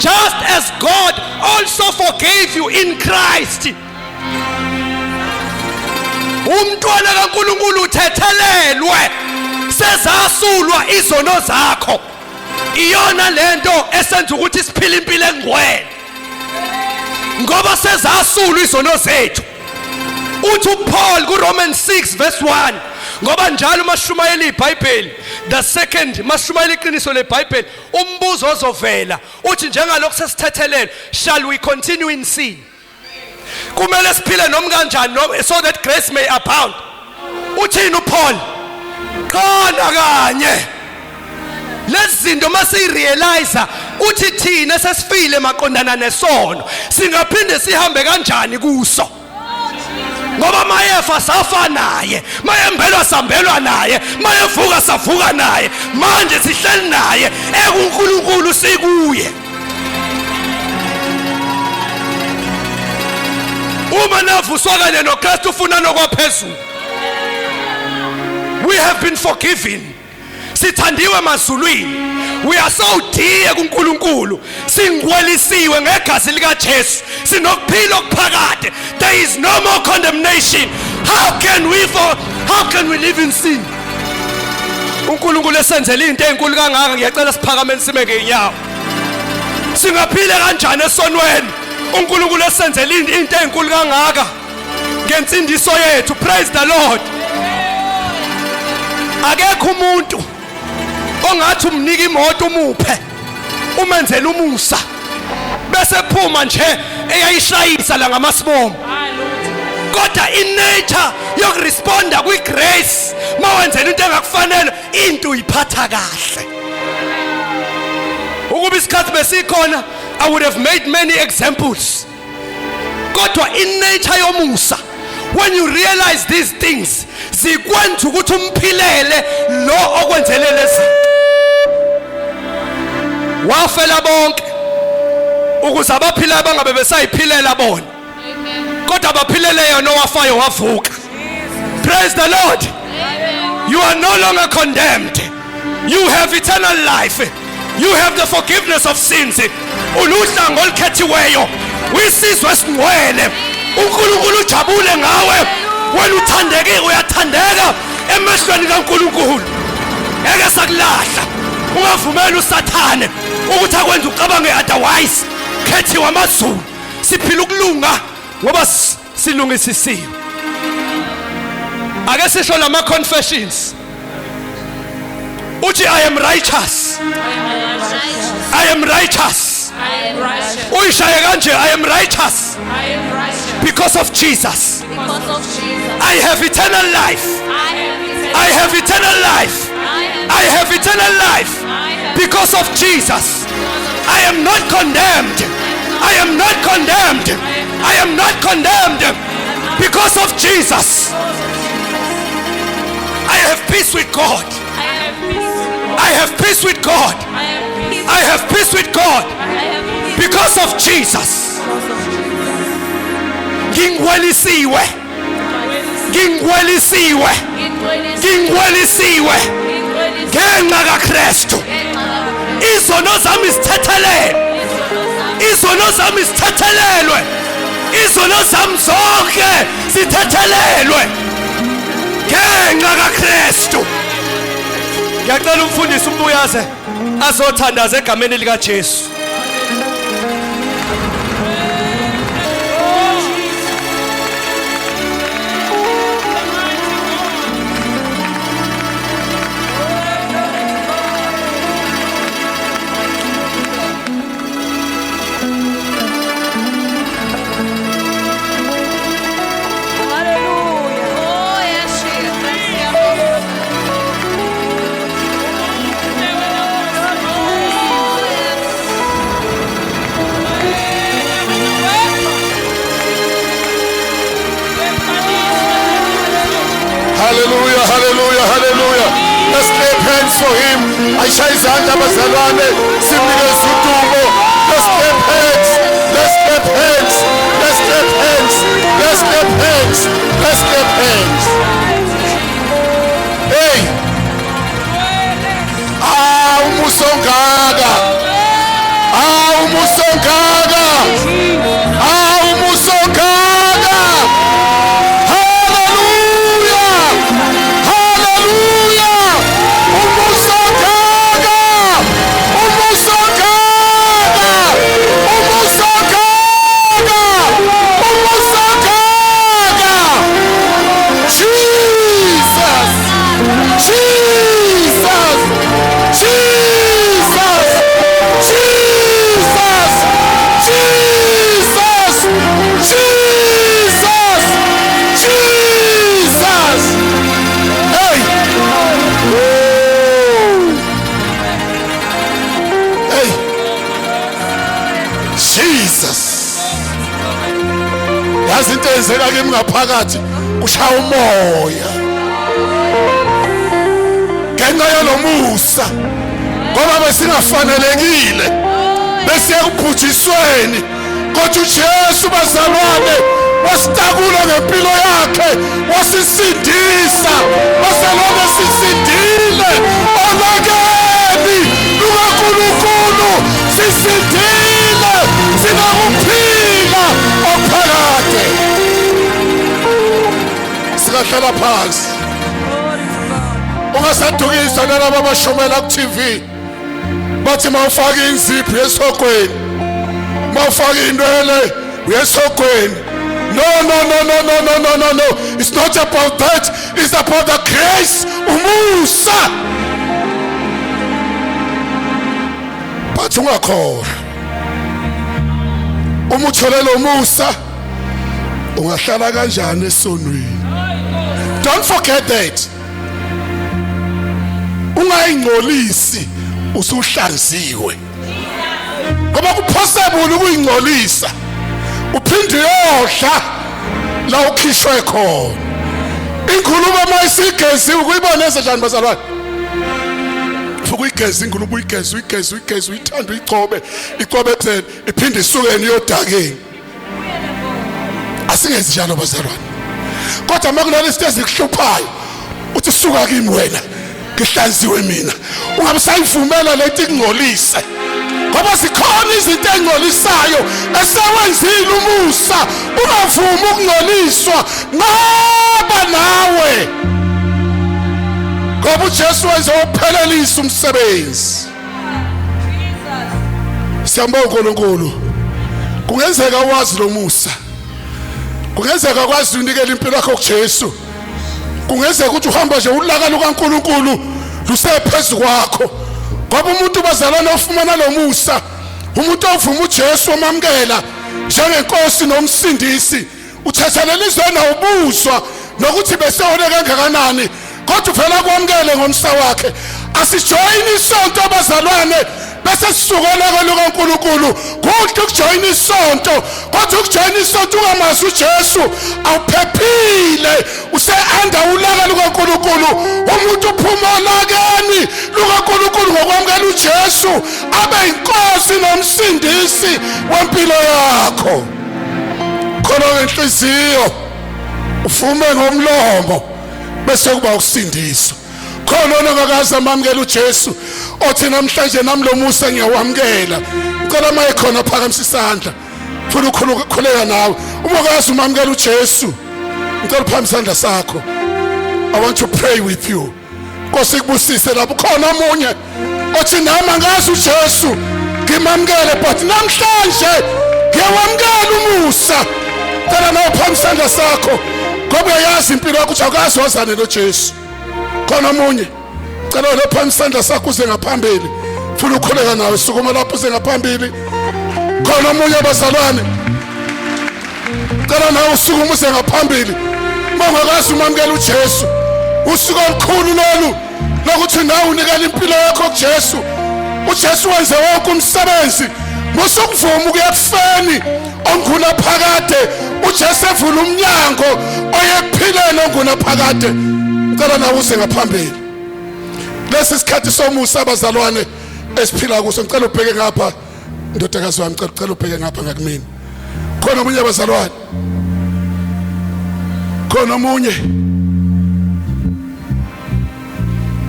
Just as God also forgave you in Christ. Umntwana kaNkuluNkulu uthethelelwe, sezasulwa izono zakho. Iyona lento esenza ukuthi siphile impilo engcwele, ngoba sezasulwa izono zethu. Uthi uPaul kuRomans 6 verse 1, ngoba njalo mashumayela iBhayibheli, the second mashumayela iqiniso leBhayibheli, umbuzo ozovela uthi, njengalokhu sesithethelelwe, shall we continue in sin? Kumele siphile noma kanjani so that grace may abound. Uthini uPaul? Qala kanye. Lezi zinto masiyirealize uthi thina sesifile maqondana nesono singaphinde sihambe kanjani kuso? Ngoba mayefa safa naye, mayembelwa sambelwa naye, mayevuka savuka naye, manje sihleli naye ekuNkulunkulu sikuye. Uma navuswa kanye noKristu ufuna nokwaphezulu. We have been forgiven. Sithandiwe emazulwini. We are so dear kuNkulunkulu. Singwelisiwe ngegazi likaJesu. Sinokuphila okuphakade. There is no more condemnation. How can we live in sin? uNkulunkulu esenzele into ezinkulu kangaka, ngiyacela siphakameni sime ngeenyawo. Singaphila kanjani esonweni? uNkulunkulu esenzele into ezinkulu kangaka ngensindiso yethu. Praise the Lord. Akekho umuntu ongathi umnika imoto umuphe umenzele umusa bese phuma nje eyayishayisa la ngamasibomu, kodwa inature yokuresponda kwigrace mawenzela into engakufanele, into uyiphatha kahle. Ukuba isikhathi besikhona, I would have made many examples, kodwa inature yomusa, when you realize these things, zikwenza ukuthi umphilele lo okwenzele lezi. Wafela bonke ukuze abaphilayo bangabe besayiphilela bona, kodwa baphilele yena owafayo wavuka. Praise the Lord. You are no longer condemned. You have eternal life. You have the forgiveness of sins. Uluhlanga olukhethiweyo, wisizwe esingcwele. uNkulunkulu ujabule ngawe. Wena uthandekile, uyathandeka emehlweni kaNkulunkulu. Ngeke sakulahla. Ungavumeli uSathane ukuthi akwenze ucabange otherwise. Khethiwe amazulu. Siphila ukulunga ngoba silungisisiwe. Ake sisho lama confessions. Uthi, "I am righteous. I am righteous." I am righteous. Uyishaye kanje, "I am righteous I am righteous because of Jesus. Because of Jesus. I have eternal life. I have eternal I have eternal life. I have I have eternal life I have because of Jesus. I am not condemned. I am not condemned. I am not condemned because of Jesus. I have peace with God. I have peace with God. I have peace with God. I have peace. I have peace with God I have peace because of Jesus. because of Jesus. Ngingwelisiwe. Ngingwelisiwe. Ngingwelisiwe ngenxa kaKristu. Izono zami zithethelelwe. Izono zami zithethelelwe. Izono zami zonke zithethelelwe ngenxa kaKristu. Ngiyacela umfundisi umbuyaze azothandaza egameni likaJesu. Oh, yes, Jesus. Hallelujah, hallelujah, hallelujah. Let's clap hands for him. Ayishaye izandla abazalwane, simnikeze udumo. Let's clap hands. Let's clap hands. Let's clap hands. Let's clap hands. Let's clap hands. Hey. Ah, umusa ongaka. Ah, umusa ongaka. Ah, umusa ongaka. Hallelujah! Hallelujah! Umusa ongaka! Umusa ongaka! Umusa ongaka! Umusa ongaka! Jesus! Jesus! Jesus! Into eyenzeka kimi ngaphakathi kushaya umoya ngenxa yalomusa, ngoba besingafanelekile, besiya kubhujisweni, kodwa uJesu, bazalwane, wasitakula ngempilo yakhe, wasisindisa. Bazalwane, sisindile olakeni lukaNkulunkulu, sisindile, sinakuphila okuphakade. Singahlala phansi. Ungasadukiswa nalaba abashumela ku-TV, bathi mawufaka inzipho esihogweni, mawufaka inwele uyesihogweni. No, no, no, no, no, no, no, no, no, it's not about that. It's about the grace, umusa. But ungakhohlwa, uma uthole lo musa, ungahlala kanjani esonweni? Don't forget that. Ungayingcolisi usuhlanziwe, ngoba kupossible ukuyingcolisa uphinde uyodla la ukhishwe khona. Ingulube mayisigeziwe, kuyibona njani, bazalwane? Ukuyigeza ingulube, uyigeze, uyigeze, uyigeze, uyithande, uyigcobe, igcobe ekutheni iphinde isukeni iyodakeni. Asingenzi njalo, bazalwane. Kodwa uma kunale izinto ezikuhluphayo, uthi, "Suka kimi wena, ngihlanziwe mina." Ungabe usayivumela lento ikungcolise, ngoba zikhona izinto engcolisayo esewenzile umusa. Ungavumi ukungcoliswa, ngoba nawe, ngoba uJesu wenze uphelelisa umsebenzi. Siyambonga uNkulunkulu. Kungenzeka wazi lo musa, kungenzeka kwazi unikela impilo yakho kuJesu, kungenzeka ukuthi uhamba nje ulaka lukaNkulunkulu lusephezulu kwakho, ngoba umuntu, bazalwane, ofumana lo musa, umuntu ovuma uJesu, omamukela njengenkosi nomsindisi, uthethelele izwe nawubuzwa nokuthi besewone kangakanani, kodwa uvela kwamukele ngomsa wakhe. Asijoyini isonto, abazalwane, bese sisuka olakeni lukaNkulunkulu. Kuhle ukujoyina isonto, kodwa ukujoyina isonto ungamazi uJesu, awuphephile, use-under ulaka lukaNkulunkulu. Umuntu uphuma olakeni lukaNkulunkulu ngokwamukela uJesu abe inkosi nomsindisi wempilo yakho. Khona ngenhliziyo uvume ngomlomo, bese kuba ukusindiswa. Khona onongakaze amamukela uJesu, othi, "Namhlanje nami lo musa ngiyawamukela"? Ngicela maye khona phakamisa isandla, funa ukukhuleka nawe. Uma ukazi umamukela uJesu, ngicela uphakamisa isandla sakho. I want to pray with you. Nkosi kubusise lapho. Khona omunye othi, "Nami angazi uJesu ngimamukele, but namhlanje ngiyawamukela umusa"? Cela nawe phakamisa isandla sakho, ngoba uyayazi impilo yakho ukuthi awukazi wazane noJesu. Khona omunye? Cela lo phakamisa isandla sakho uze ngaphambili, funa ukukhuleka nawe. Sukuma lapho uze ngaphambili. Khona omunye, abazalwane? Cela nawe usukume uze ngaphambili uma ungakazi umamukela uJesu. Usuku olukhulu lolu lokuthi nawe unikela impilo yakho kuJesu. UJesu wenze wonke umsebenzi. Musukuvuma ukuya ekufeni onguna phakade, uJesu evula umnyango oye ekuphileni onguna phakade. Ngicela nawe uze ngaphambili. Lesi sikhathi somusa, abazalwane, esiphila kuso. Ngicela ubheke ngapha, ndodakazi wami. Ngicela ubheke ngapha ngakumina. Khona omunye, abazalwane? Khona omunye?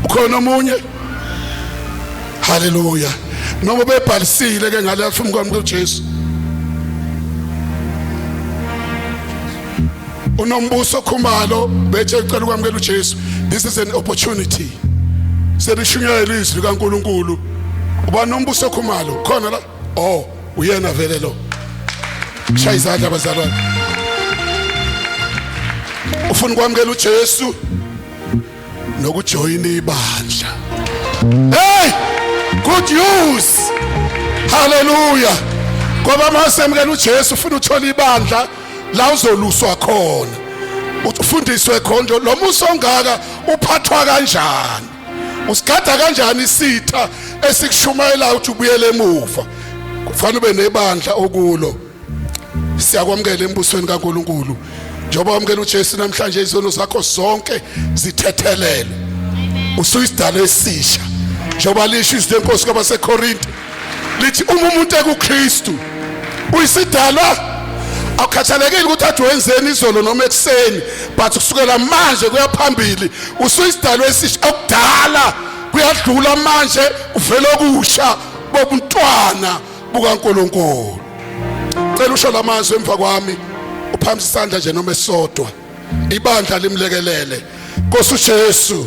Ukhona omunye? Haleluya. Noma bebhalisile ke ngale, afuna ukwamukela uJesu. Unombuso Khumalo bethe ucela ukwamukela uJesu. This is an opportunity. Selishunyayela izwi likaNkuluNkulu. Uba Nombuso Khumalo khona la? Oh, uyena vele lo. Shaya izandla, abazalwane. Ufuna ukwamukela uJesu nokujoyina ibandla. Hey, good news. Haleluya. Ngoba masemukela uJesu, ufuna uthola ibandla la uzoluswa khona, ufundiswe khona lo musa ongaka uphathwa kanjani, usigada kanjani isitha esikushumayela ukuthi ubuyele emuva. Kufanele ube nebandla okulo. Siyakwamukela embusweni kaNkuluNkulu. Njengoba wamukela uJesu namhlanje, izono zakho zonke zithethelelwe, usuyisidalo esisha, njengoba lisho izwi lenkosi kwabaseKorinte lithi uma umuntu ekuKristu uyisidalwa. Akukhathalekile ukuthi athi wenzeni izolo noma ekuseni, but kusukela manje kuya phambili usuyisidalwa esisha. Okudala kuyadlula, manje uvela okusha bobuntwana bukaNkuluNkulu. Cela usho lamazwi emva kwami, uphakamisa isandla nje noma esodwa, ibandla limlekelele. Nkosi uJesu,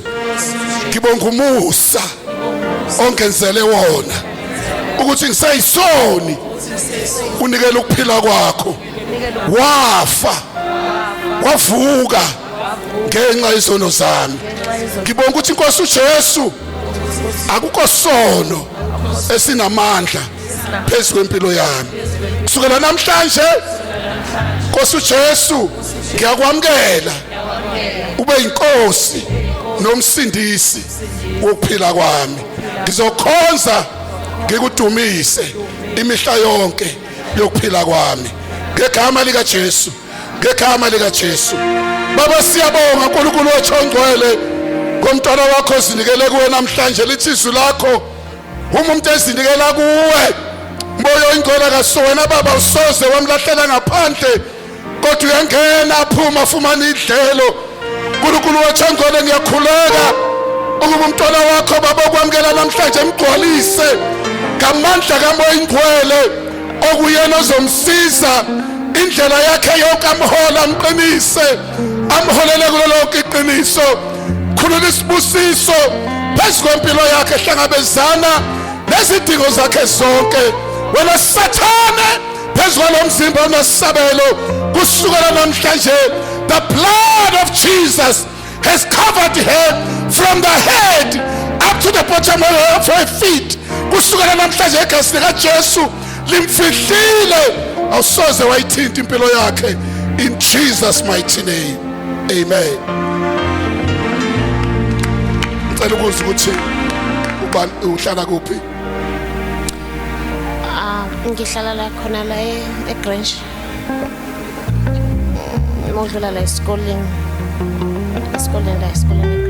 ngibonga umusa ongenzele wona ukuthi ngisayisoni unikele ukuphila kwakho, wafa, wavuka ngenxa yezono zami. Ngibonga ukuthi, Nkosi uJesu, akukho sono esinamandla phezu kwempilo yami kusukela namhlanje. Nkosi uJesu, ngiyakwamukela ube inkosi nomsindisi wokuphila kwami. Ngizokhonza ngikudumise imihla yonke yokuphila kwami, ngegama lika Jesu, ngegama lika Jesu. Baba, siyabonga, uNkulunkulu wethu ongcwele, ngomntwana wakho zinikele kuwe namhlanje. Lithi izwi lakho, uma umuntu ezinikela kuwe, Moya Oyingcwele kasowena Baba, usoze wamlahlela ngaphandle, kodwa uyangena, aphuma, afumana idlelo. Nkulunkulu wethu ongcwele, ngiyakhuleka ukuba umntwana wakho, Baba, okwamukela namhlanje, mgcwalise ngamandla kaMoya Ingcwele, okuyena ozomsiza indlela yakhe yonke, amhola, amqinise, amholele kulo lonke iqiniso. Khulula isibusiso phezu kwempilo yakhe, hlangabezana nezidingo zakhe zonke. Wena Sathane, phezu kwalo mzimba unesabelo kusukela namhlanje. The blood of Jesus has covered her from the head up to the bottom of her feet. Kusukela namhlanje igazi likaJesu limfihlile, awusoze wayithinta impilo yakhe, in Jesus' mighty name, amen. Ngicela ukuzwa ukuthi ubani, uhlala kuphi? Ah, ngihlala la khona la eGrange. Mawudlula la esikoleni. Esikoleni la, esikoleni.